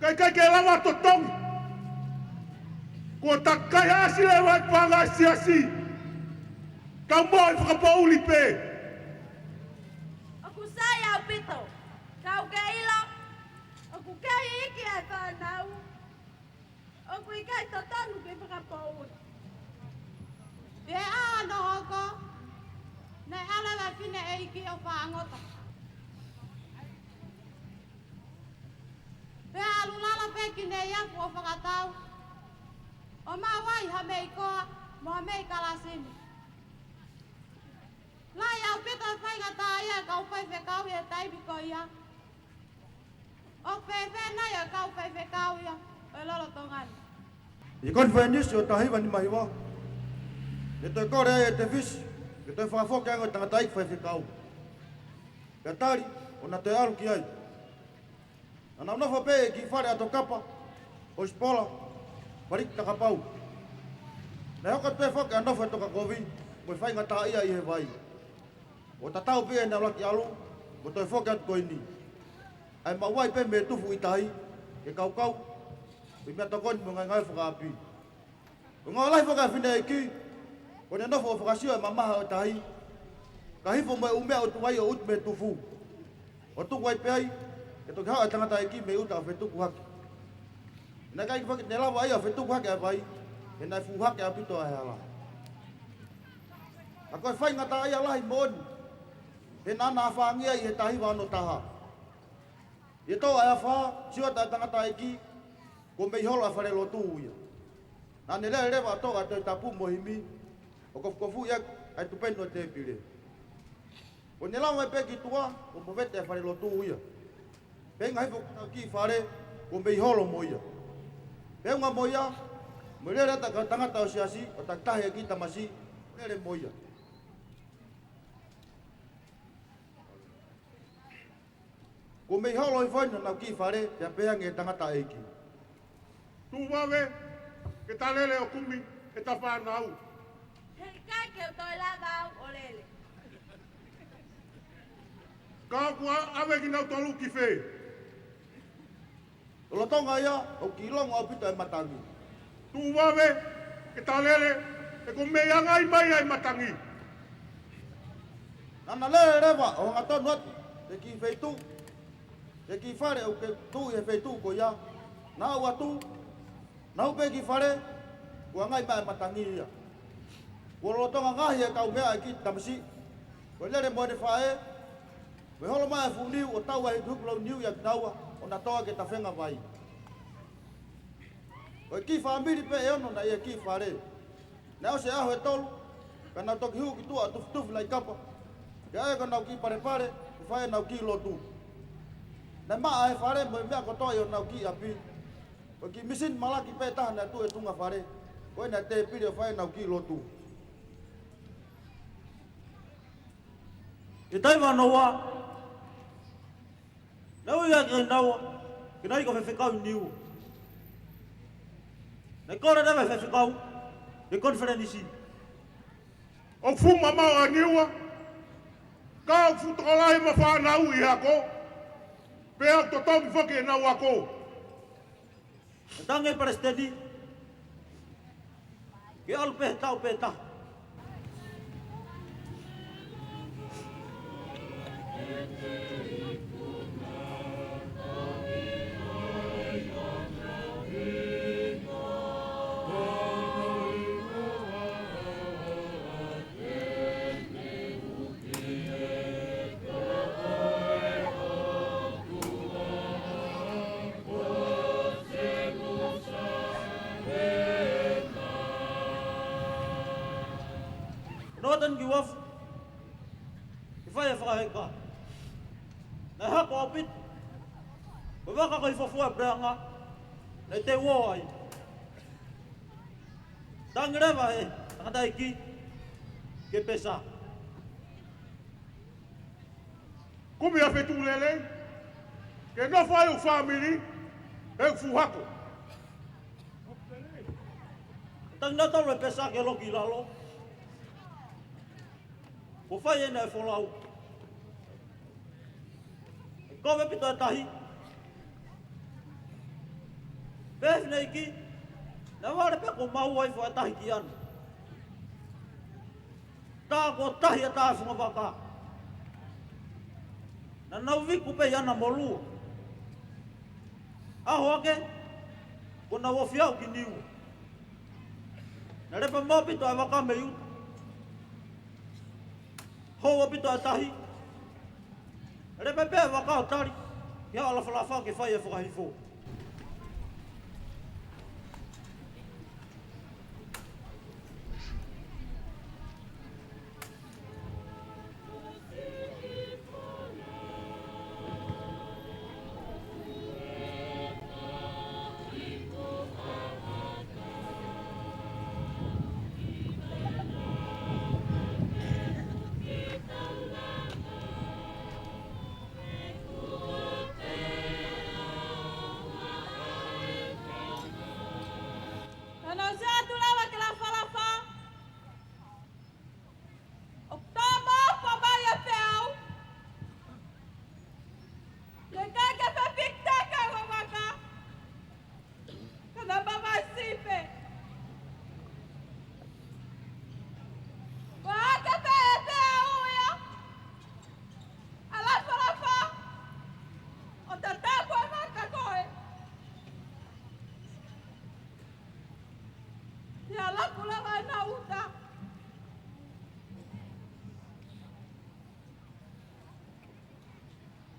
ka ʻikai ke lava totongi. Kuo takai ʻasi leva e paʻanga ʻa e siasi. Kau mo e fakapoʻuli pē. ʻOku sai ʻaupito, ka ʻoku ke ʻilo, ʻoku kei iiki ʻa e fānau. ʻOku ʻikai totonu ke fakapoʻuli. ʻI he ʻaho hono hoko, naʻe ʻalu e fineʻeiki ʻo fāngota. Pea ʻalu lalo pē ki Neiafu ʻo fakatau, ʻo maʻu ai ha meʻi koa, mo ha meʻi kalasini. Lahi ʻaupito e faingataʻaʻia e kau faifekau ʻi he taimi ko ia. ʻOku fēfē nai ʻa e kau faifekau ia ʻo e lolotonga ni? ʻI he konifelenisi ʻo e taha hiva nima hiva, ne toe kole ai ʻe Tefisi ke toe fakafoki ange ʻo e tangataʻeiki faifekau. Pea tali, ʻo na toe ʻalu ki ai. Naʻa nau nofo pē ʻi he kiʻi fale ʻato kapa ʻo Sipola, Paliki Takapau. Naʻe hoko atu pē foki ʻa e nofo ʻa e tokakovi mo e faingataʻaʻia ʻi he vai. ʻO tatau pē ʻenau laki ʻalu mo toe foki atu ko eni. ʻA e maʻu ai pē mei he tufu ʻi tahi, ke kaukau, ʻi he meʻatokoni mo e ngaahi ngāue fakaʻapi. Ko e ngāue lahi foki ʻa e fineʻeiki, ko ʻene nofo ʻo fakasio e mamaha ʻo e tahi, kae hifo mo e ʻū meʻa ʻoku tuai ʻo utu mei he tufu, ʻo tuku ai pē ai, ke toki haʻu e tangataʻeiki mei ʻuta ʻo fetuku hake. Naʻe ʻikai foki ke ne lava ia ʻo fetuku hake ʻa e vai, he naʻe fuʻu hake ʻaupito ʻa e hala. Ka ko e faingataʻaʻia lahi moʻoni, he naʻa na ʻafāngia ʻi he taha hiva ono taha. ʻI he tō ʻa e afā, sio atu ʻa e tangataʻeiki, kuo mei holo ʻa e falelotu ia. Naʻa ne lele leva ʻo toʻo ʻa e Tohi Tapu mo e himi, ʻo kofukofuʻi ʻa e tupenu ʻo e tēpile. Ko ʻene lava mai pē ki tuʻa, kuo movete ʻa e falelotu ia. Pea hifo ki heʻenau kiʻi fale, kuo mei holo mo ia. Pea ʻuhinga mo ia, mo e lele atu ʻa e kau tangata ʻo e siasi, ʻo takitaha e kiʻi tamasiʻi, lele mo ia. Kuo mei holo hifo ʻenau kiʻi fale, pea pehē ange ʻe he tangataʻeiki: Tuʻu vave, ke ta lele ʻo kumi ʻeta fānau. He ʻikai ke u toe lava au ʻo lele. Ka ʻoku ʻave kinautolu ki fē? Lolotonga ia, ʻoku kiʻi longo ʻaupito e matangi. Tuʻu vave, ke ta lele, he kuo mei angai mai ʻa e matangi. Naʻa na lele leva ʻo hangatonu atu ki he kiʻi feituʻu, ki he kiʻi fale ʻoku tuʻu ʻi he feituʻu ko ia. Naʻa na ʻalu atu, naʻa na hū pē ki fale, kuo angai mai e matangi ia. Kuo lolotonga ngaohi e kau meʻa ʻa e kiʻi tamasiʻi, ko e lele mo ʻene faʻē, mo e holo mai e fuʻu niu ʻo tau ai e hikuhiku lau niu ʻia kinaua, ʻo na tō ai ki he tafenga vai. Ko e kiʻi fāmili pē ʻe ono naʻe ʻi he kiʻi fale. Naʻe ʻosi e ʻaho ʻe tolu, pea nau toki hū ki tuʻa ʻo tufitufi laʻi kapa, ke ʻai ko ʻenau kiʻi palepale, ke fai ʻenau kiʻi lotu. Naʻe maʻa e fale mo e meʻa kotoa ʻi honau kiʻi ʻapi. Ko e kiʻi misini malaki pē taha naʻe tuʻu ʻi he tuʻunga fale, ko ʻenau tēpile ʻo fai ʻenau kiʻi lotu. ʻI he taʻu hiva ono ua, naʻe ui au ʻe kinaua ke na ui ko e faifekau ʻi Niua. Naʻe kole leva e faifekau ki he konifelenisi. ʻOku fuʻu mamao ʻa Niua, ka ʻoku fuʻu tokolahi ʻema fānau ʻi he ako, pea ʻoku totongi foki ʻenau ako. Naʻe talaange ʻe he palesiteni ke ʻalu pē he taʻu pē taha. Nō tanu ki uafu ke fai e fakaheka. Naʻe hako ʻaupito. Ko e vaka ko e hifofua e puleʻanga naʻe teu ō ai. Talaange leva ʻe he tangataʻeiki ke pesa. Kumi ʻa e feituʻu lelei ke nofo ai hoku fāmili, he ʻoku fuʻu hako. Talaange nautolu e pesa ke loki ʻi lalo. Kuo fai ʻena e folau. ʻE kovi ʻaupito e tahi. Pehē ʻe he fineʻeiki naʻe vale pē kuo maʻu ai e foʻi tahi ki ʻana. Tā kuo tahi ʻa e tā funga vaka. Naʻa nau viku pē ʻi ʻAna mo Lua. ʻAho hake, kuo nau ofi aʻu ki Niua. Naʻe lepa mai ʻaupito e vaka mei ʻuta. Hou ʻaupito e tahi. Lepa pē e vaka ʻo tali ki he ʻaho Lafalafa ke fai e fakahifo.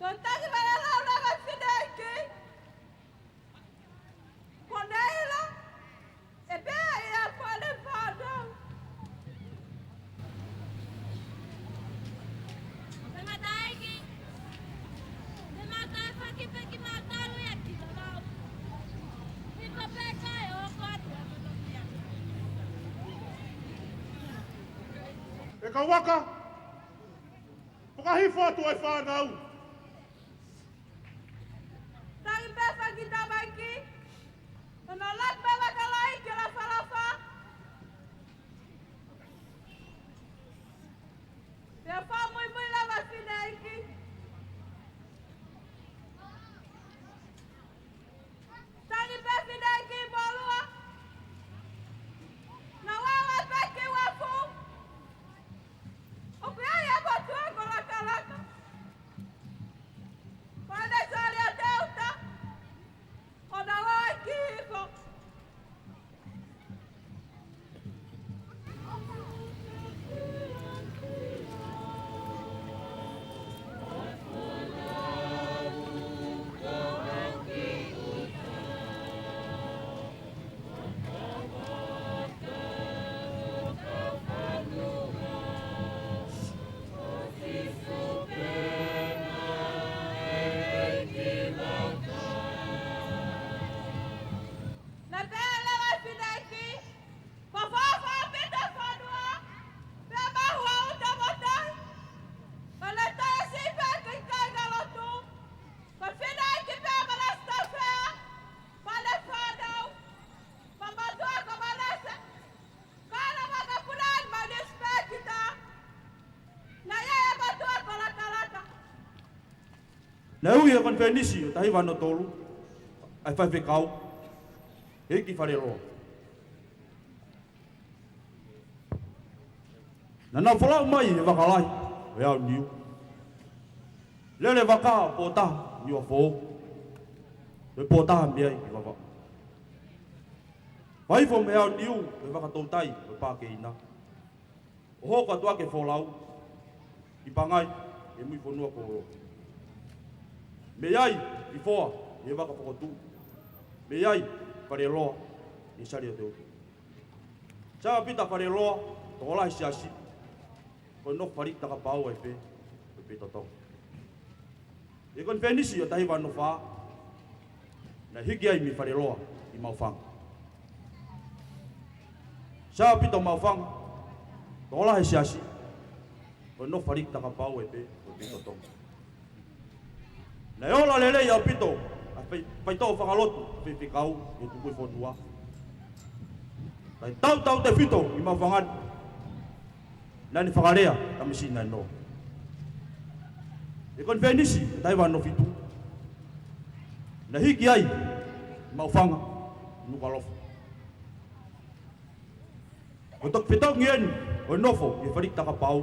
Ko e taki vale lau langa fineʻeiki. Ko Neila, ʻe pehē ia ko ʻene fānau. Tangataʻeiki, te mau tafoki pē kimautolu ia ki Vavau. Hifo pē kae hoko atu ʻa Motokia. ʻE kau aka, fakahifo atu ʻa e fānau. Tangi pē fanga kiʻi tamaiki, ʻo nau laka pē vaka lahi ki Lafalafa. Pea fakamuimui leva fineʻeiki. Tangi pē fineʻeiki mo lua. Nau ʻalu pē ki uafu. ʻOku ʻi ai ʻa Motuʻa ko Lakalaka. Pale sali ʻa Teuta. ʻO nau ō ki hifo. Naʻe pehē leva ʻe he fineʻeiki, ko Fofo Pita Fonua, pea maʻu ʻa Uta Motai, ko ʻene tausi pē ki he kāingalotu, ko e fineʻeiki pē Malasi Taufea, pea ne fānau, pea Motuʻa ko Malasi, ko ʻene vakapuna ʻi Malasi pē kita, naʻe ʻi ai ʻa Motuʻa ko Lakalaka. Naʻe ui ʻe he konifelenisi ʻo e taha hiva ono tolu ʻa e faifekau, Hiki Faleloa. Naʻa nau folau mai he vaka lahi ʻo e Aoniu. Lele vaka ʻo Pōtaha Niuafō, ʻo e Pōtaha mei ai ki Vavaʻu. Fakahifo mei he Aoniu ʻo e vaka toutai ʻo e Pākeina, ʻo hoko atu ʻaki e folau ʻi Pangai, ʻi mui fonua kolo. Mei ai ki Foa, ʻi he vaka fokotuʻu. Mei ai ki Faleloa, ʻi he sali ʻo Teuta. Sai ʻa Pita Faleloa, tokolahi siasi, ko e nofo Faliki Takapau ai pē, ko e pē totongi. ʻI he konifelenisi ʻo e taha hiva ono fā, naʻe hiki ai mei Faleloa ki Maʻufanga. Sai ʻa Pita Maʻufanga, tokolahi siasi, ko e nofo Faliki Takapau ai pē, ko e pē totongi. Naʻe ola lelei ʻaupito ʻa e fai-, faitoʻo fakalotu ʻa e faifekau ʻi he tukui fonua. Kae tautautefito ʻi Maʻufanga ni, naʻa ne fakalea ʻa e Kamisina ʻo e Nō. ʻI he konifelenisi ʻo e taha hiva ono fitu, naʻe hiki ai Maʻufanga ki Nukuʻalofa. Ko e toki fetongi eni ʻo e nofo ʻa Faliki Takapau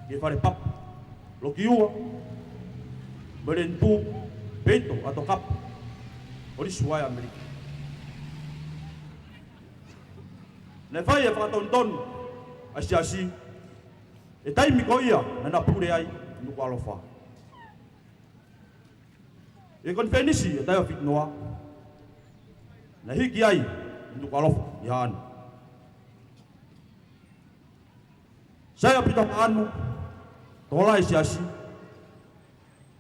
ʻi he Fale Papa, Lokiua, Melenitu, Peito, ʻAtokapa, Kolisi Uaea ʻAmelika. Naʻe fai e fakatonutonu ʻa e siasi ʻi he taimi ko ia naʻa na pule ai ʻi Nukuʻalofa. ʻI he konifelenisi ʻo e taha hiva fitu noa, naʻe hiki ai ʻi Nukuʻalofa ʻi Haʻano. Sai ʻa Pita Haʻano, tokolahi siasi,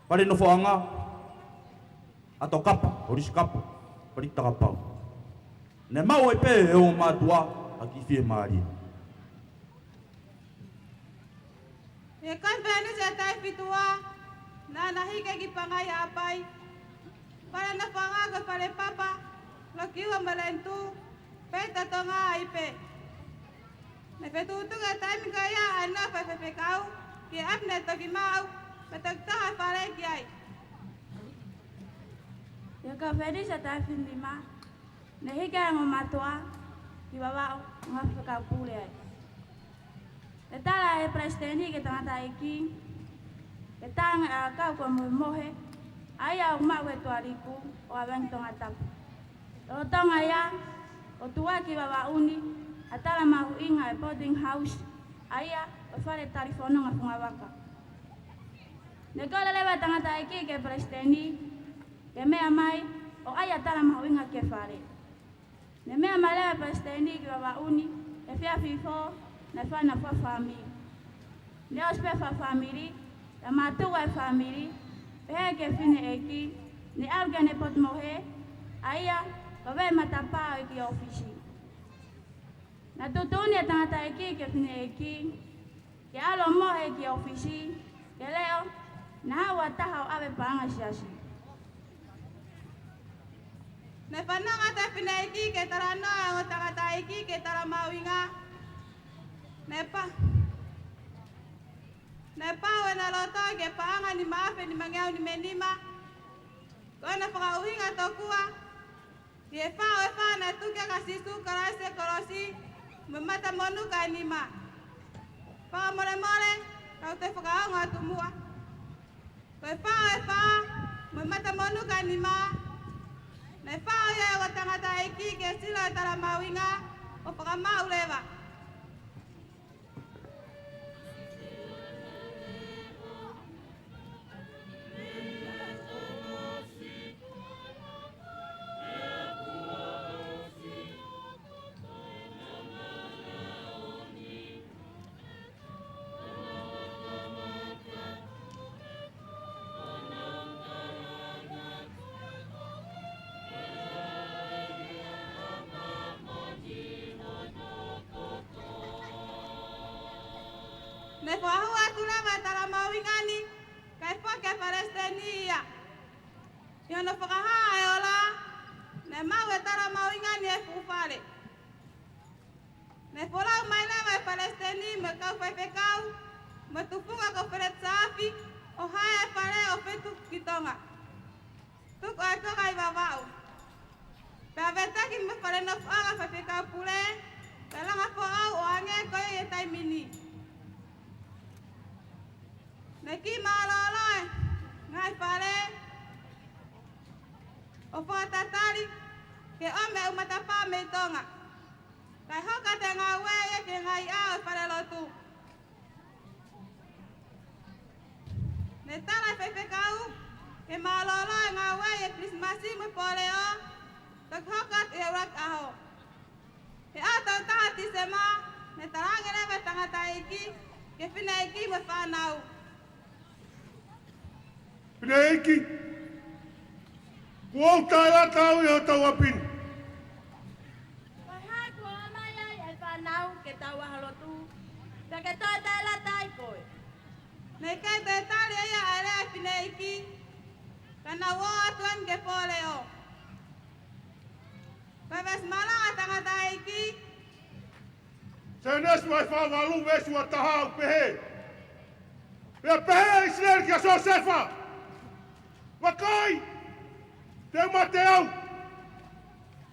fale nofoʻanga, ʻAtokapa, Kolisi Kapa, Faliki Takapau. Naʻe maʻu ai pē ʻe he ongo mātuʻa ha kiʻi fiemālie. ʻI he konifelenisi ʻo e taha hiva fitu ua, naʻa na hiki ki Pangai Haʻapai. Fale nofoʻanga ko e Fale Papa, Lokiua, Melenitu, Peito, Tonga ai pē. Naʻe fetuʻutuʻu ʻi he taimi ko ia ʻa e nofo ʻa e faifekau ki he ʻapi naʻe toki maʻu, pea toki toho e fale ki ai. ʻI he konifelenisi ʻo e taha hiva fitu nima, naʻe hiki ai e ongo mātuʻa ki Vavaʻu, ʻo ngāue fakafaifekau pule ai. Naʻe tala ʻe he palesiteni ki he tangataʻeiki ke talaange ʻa e ʻakau ko e Mohemohe, ʻa ia ʻoku maʻu ʻi he Tuʻaliku ʻo ʻAvangi Tongatapu. Lolotonga ia, ʻo tuʻu ai ki Vavaʻu ni ʻa e tala mahuʻinga ʻo e boarding house, ʻa ia ko e fale talifononga fungavaka. Ne kole leva e tangataʻeiki ki he palesiteni ke meʻa mai ʻo ʻai ʻa e tala mahuʻinga ki he fale. Ne meʻa mai leva e palesiteni ki Vavaʻu ni he efiafi foʻou, naʻe fai ʻena fakafāmili. Ne ʻosi pē fakafāmili, naʻe mātuku ʻa e fāmili, pehē ki he fineʻeiki, ne ʻalu ki heʻene potu mohe, ʻa ia ko e veʻe matapā ʻo e ʻeiki ʻōfisi. Naʻe tuʻutuʻuni ʻe he tangataʻeiki ki he fineʻeiki ke ʻalu ʻo mohe ki he ʻōfisi, ke leʻo, naʻa haʻu ha taha ʻo ʻave paʻanga siasi. Ne fanongo atu e fineʻeiki ki he talanoa ʻa e ongo tangataʻeiki ki he tala mahuʻinga. Ne pa-, ne pau ʻena loto ki he paʻanga nima afe nimangeau nimanima. Ko ʻena fakaʻuhinga tokua, ʻi he fā ʻo e fā naʻe tuki ai ʻa Sīsū Kalaisi he kolosi, mo e mata monū kae nima. Fakamolemole, kau toe fakaongo atu muʻa. Ko e fā ʻo e fā, mo e mata monū kae nima, naʻe fā ʻo ia ʻe he ongo tangataʻeiki ki he sila ʻo e tala mahuʻinga ʻo fakamaʻu leva. Ne fakahū atu leva e tala mahuʻinga ni, kae foki ʻa e palesiteni ia. ʻI hono fakahā e ola, ne maʻu e tala mahuʻinga ni ʻi he fuʻu fale. Ne folau mai leva e palesiteni mo e kau faifekau, mo e tufunga ko Feleti Saafi, ʻo hae e fale ʻo fetuku ki Tonga. Tuku ʻa e konga ʻi Vavaʻu. Pea veteki mo e fale nofoʻanga faifekau pule, pea langa foʻou ʻo hangē ko ia ʻi he taimi ni. Ne kiʻi mālōlō e ngaahi fale ʻo fakatatali ke ʻomi e ʻū matapā mei Tonga. Kae hoko atu e ngāue ia ki he ngaahi ʻā ʻo e falelotu. Ne tala e faifekau ke mālōlō e ngāue ʻi he Kilisimasi mo e Pōleʻo, toki hoko atu ʻi he ʻuluaki ʻaho. He ʻaho tolu taha Tīsema, ne talaange leva e tangataʻeiki ki he fineʻeiki mo e fānau. Fineʻeiki, kuo u taʻelata au ʻi hotau ʻapi ni. Ko e hā kuo ʻomai ai ʻa e fānau ki heʻetau ʻaho lotu, pea ke toe taʻelata ai koe? Ne ʻikai toe tali ia ʻa e lea ʻa e fineʻeiki, ka nau ō atu eni ki he Pōleʻo. Ko e veesi mālōlō ʻa e tangataʻeiki. Sēnesi vahe fā valu veesi ua taha ʻoku pehē: Pea pehē ʻe ʻIsileli kia Siosefa, Vakai, te u mate au,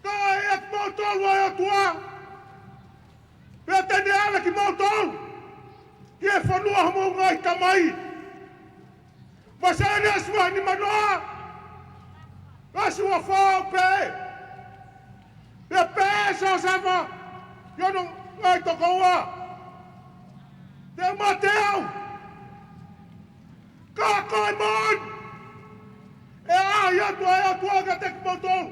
ka ʻe ʻiate kimoutolu ʻa e ʻOtua, pea te ne ʻave kimoutolu ki he fonua ʻo hoʻomou ngaahi tamai. Mo Sēnesi vahe nimanoa, veesi ua fā ʻoku pehē: Pea pehē ʻe Siosefa ki hono ngaahi tokoua, Te u mate au, ka ko e moʻoni ʻe ʻaʻahi atu ʻa e ʻOtua kiate kimoutolu,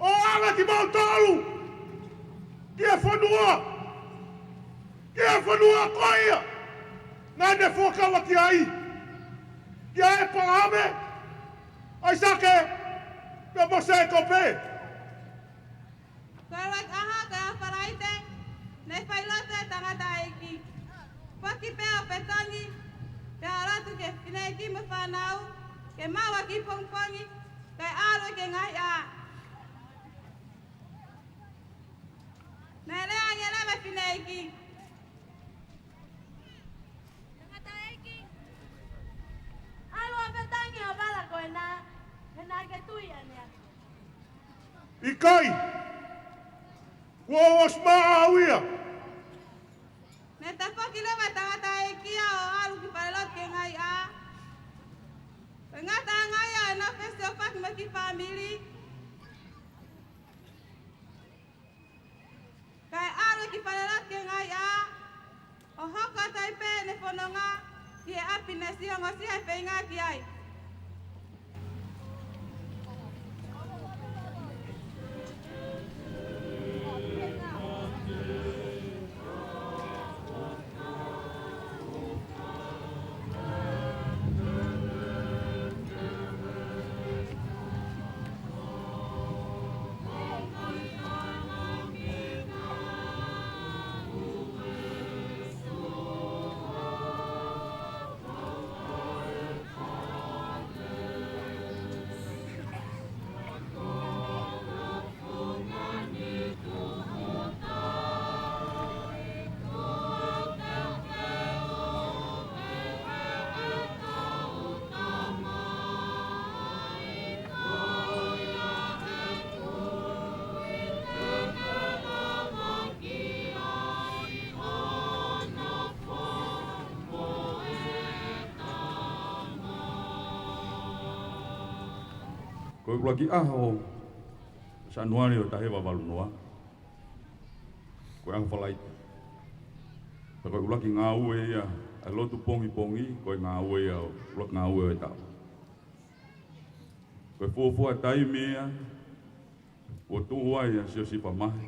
ʻo ʻave kimoutolu ki he fonua, ki he fonua ko ia naʻa ne fuakava ki ai kia ʻĒpalahame, ʻAisake, pea mo Sēkope. Ko e ʻuluaki ʻaho ko e ʻaho Falaite, ne fai lotu e tangataʻeiki. Foki pē ʻo fetongi, pea ʻalu atu ki he fineʻeiki mo e fānau ke maʻu ha kiʻi pongipongi, kae ʻalu ki he ngaahi ʻā. Naʻe lea ange leva e fineʻeiki: Tangataʻeiki, ʻalu ʻo fetongi ho vala ko ena, he naʻa ke tui ʻaneafi. ʻIkai, kuo u ʻosi maʻa au ia. Ne tafoki leva e tangataʻeiki ia ʻo ʻalu ki falelotu ki he ngaahi ʻā. Ko e ngataʻanga ia ʻo ʻena fesiofaki mo e kiʻi fāmili, kae ʻalu ki falelotu ki he ngaahi ʻā, ʻo hoko atu ai pē ʻene fononga, ki he ʻapi naʻe siʻi ongosia e feinga ki ai. Ko e ʻuluaki ʻaho ʻo Sānuali ʻo e taha hiva valu noa, ko e ʻaho Falaite. Pea ko e ʻuluaki ngāue ia ʻa e lotu pongipongi, ko e ngāue ia ʻo e ʻuluaki ngāue ʻo e taʻu. Ko e fuofua taimi ia kuo tuʻu ai ʻa Siosifa Mahe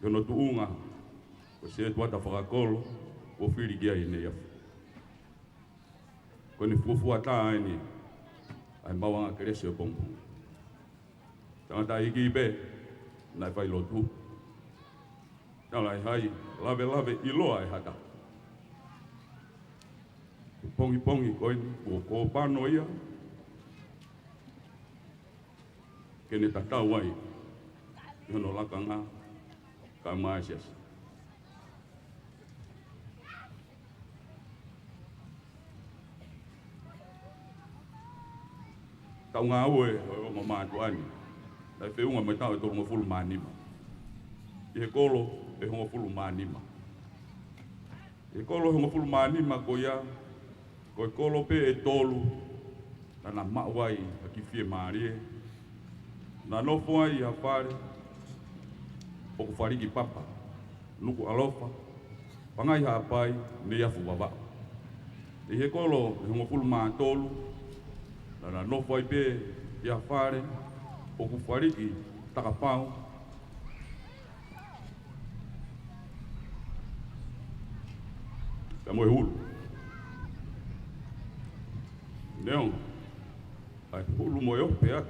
ki hono tuʻunga ko e setuata fakakolo kuo fili ki ai ʻe Neiafu. Ko ʻene fuofua tā eni ʻa e maʻuʻanga kelesi ʻo e pongipongi. Tangataʻeiki pē naʻe fai lotu. Talaʻehai, lavelaveʻiloa e hata. Pongipongi ko eni kuo kōpano ia ke ne tatau ai ʻi hono lakanga kae ʻumaʻā e siasi. Taʻu ngāue ʻo e ongo mātuʻa ni naʻe feʻunga mo e taʻu ʻe tolungofulu mā nima. ʻI he kolo ʻe hongofulu mā nima. ʻI he kolo ʻe hongofulu mā nima ko ia, ko e kolo pē ʻe tolu naʻa na maʻu ai ha kiʻi fiemālie. Na nofo ai ʻi ha fale ʻoku faliki papa, Nukuʻalofa, Pangai Haʻapai, Neiafu Vavaʻu. ʻI he kolo ʻe hongofulu mā tolu, naʻa na nofo ai pē ʻi ha fale ʻoku faliki takapau pea mo e hulu. Neongo ʻa e hulu mo e ope ʻa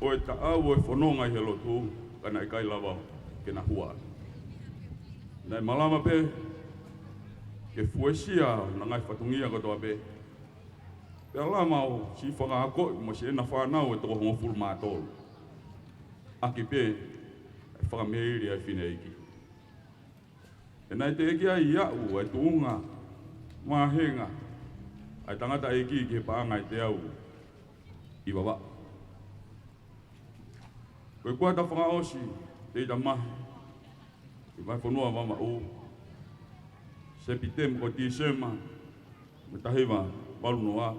ʻo e taʻau ʻo e fononga ʻi he lotu, ka naʻe ʻikai lava ke na hua. Naʻe malava pē ke fuesia ʻa e ngaahi fatongia kotoa pē, pea lava ʻo siʻi fakaakoʻi mo siʻena fānau ʻe toko hongofulu mā tolu, ʻaki pē ʻa e fakameili ʻa e fineʻeiki. He naʻe teʻeki ai aʻu ʻa e tuʻunga vāhenga ʻa e tangataʻeiki ki he paʻanga ʻe teau ʻi Vavaʻu. Ko e kuata fakaʻosi ʻo Teitamahe ʻi he vahefonua Vavaʻu, Sepitema, ko Tīsema, mo e taha hiva valu noa.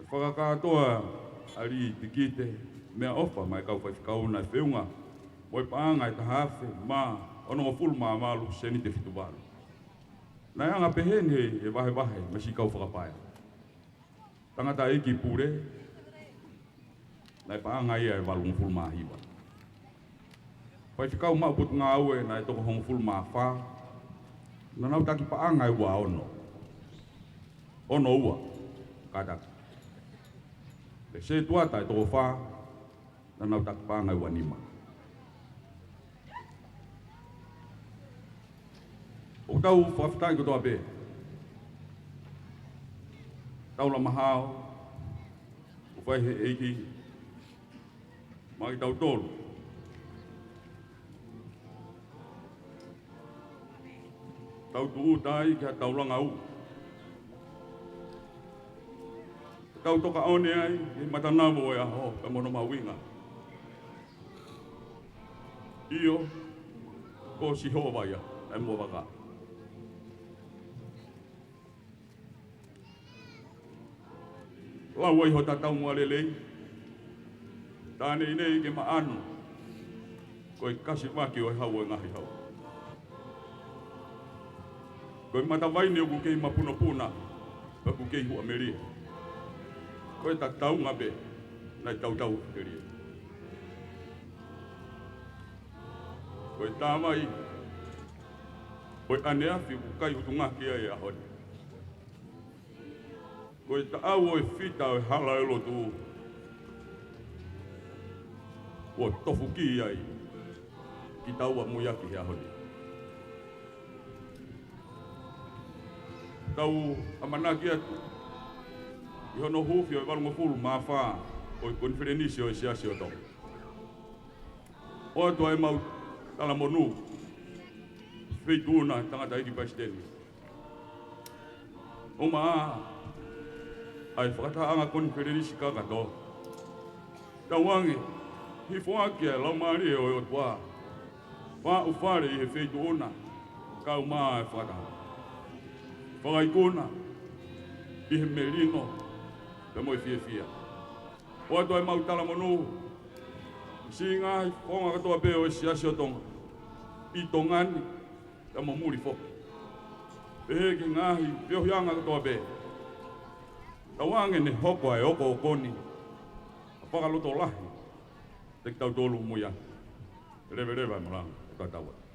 Fakakātoa ʻa Lī Tikite Meʻaʻofa maʻa e kau faifekau naʻe feʻunga mo e paʻanga ʻe taha afe mā onongofulu mā valu sēniti fitu valu. Naʻe anga pehē ni ʻe he vahevahe mei siʻi kau fakapaea. Tangataʻeiki pule, naʻe paʻanga ia ʻe valungofulu mā hiva. Faifekau maʻu potungāue naʻe toko hongofulu mā fā, naʻa nau taki paʻanga ʻe ua ono. Ono ua, kātaki. Pea setuata ʻe toko fā, naʻa nau taki paʻanga ʻe ua nima. ʻOku tau fakafetaʻi kotoa pē. Taula mahaoʻo ʻoku fai ʻe he ʻEiki maʻa kitautolu. Tau tūʻuta ai ki ha taulanga ʻu. Tau toka ʻone ai ʻi he matanavo ʻo e ʻaho pea mo hono mahuʻinga. ʻIo, ko Sihova ia ʻa e moa vaka. Lau ai ho tatau mo e lelei. Tā neinei ke maʻanu ko e kasivaki ʻo e hau ʻo e ngaahi hau. Ko e matavai ni ʻoku kei mapunopuna, pea ʻoku kei huʻamelie. Ko e tataunga pē naʻe tautau telie. Ko e tāmai ʻo e ʻaneafi ʻoku kai ʻutunga ki ai e ʻaho ni. Ko e taʻau ʻo e fita ʻo e hala ʻo e lotu, ʻoku tofu ki ai kitaua mo ia ki he ʻaho ni. Tau ʻamanaki atu ʻi hono huufi ʻo e valungofulu mā fā ʻo e konifelenisi ʻo e Siasi ʻo Tonga. ʻOatu ʻa e mau talamonū, Feituʻuna Tangataʻeiki Palesiteni. ʻUmaʻā ʻa e fakatahaʻanga konifelenisi kakato. Tauange, hifo ʻaki ʻa e Laumālie ʻo e ʻOtua. Faʻu fale ʻi he Feituʻuna, kae ʻumaʻā ʻa e fakataha. Fakaikuna ʻi he melino pea mo e fiefia. ʻOatu ʻa e mau talamonū, siʻi ngaahi founga kotoa pē ʻo e Siasi ʻo Tonga, ʻi Tonga ni, pea mo muli foki. Pehē ki he ngaahi feohiʻanga kotoa pē. Tauange ne hoko ʻa e ʻokoʻokoni ʻa e fakalotolahi kiate kitautolu mo ia. Leveleva e malanga ʻo tatau atu.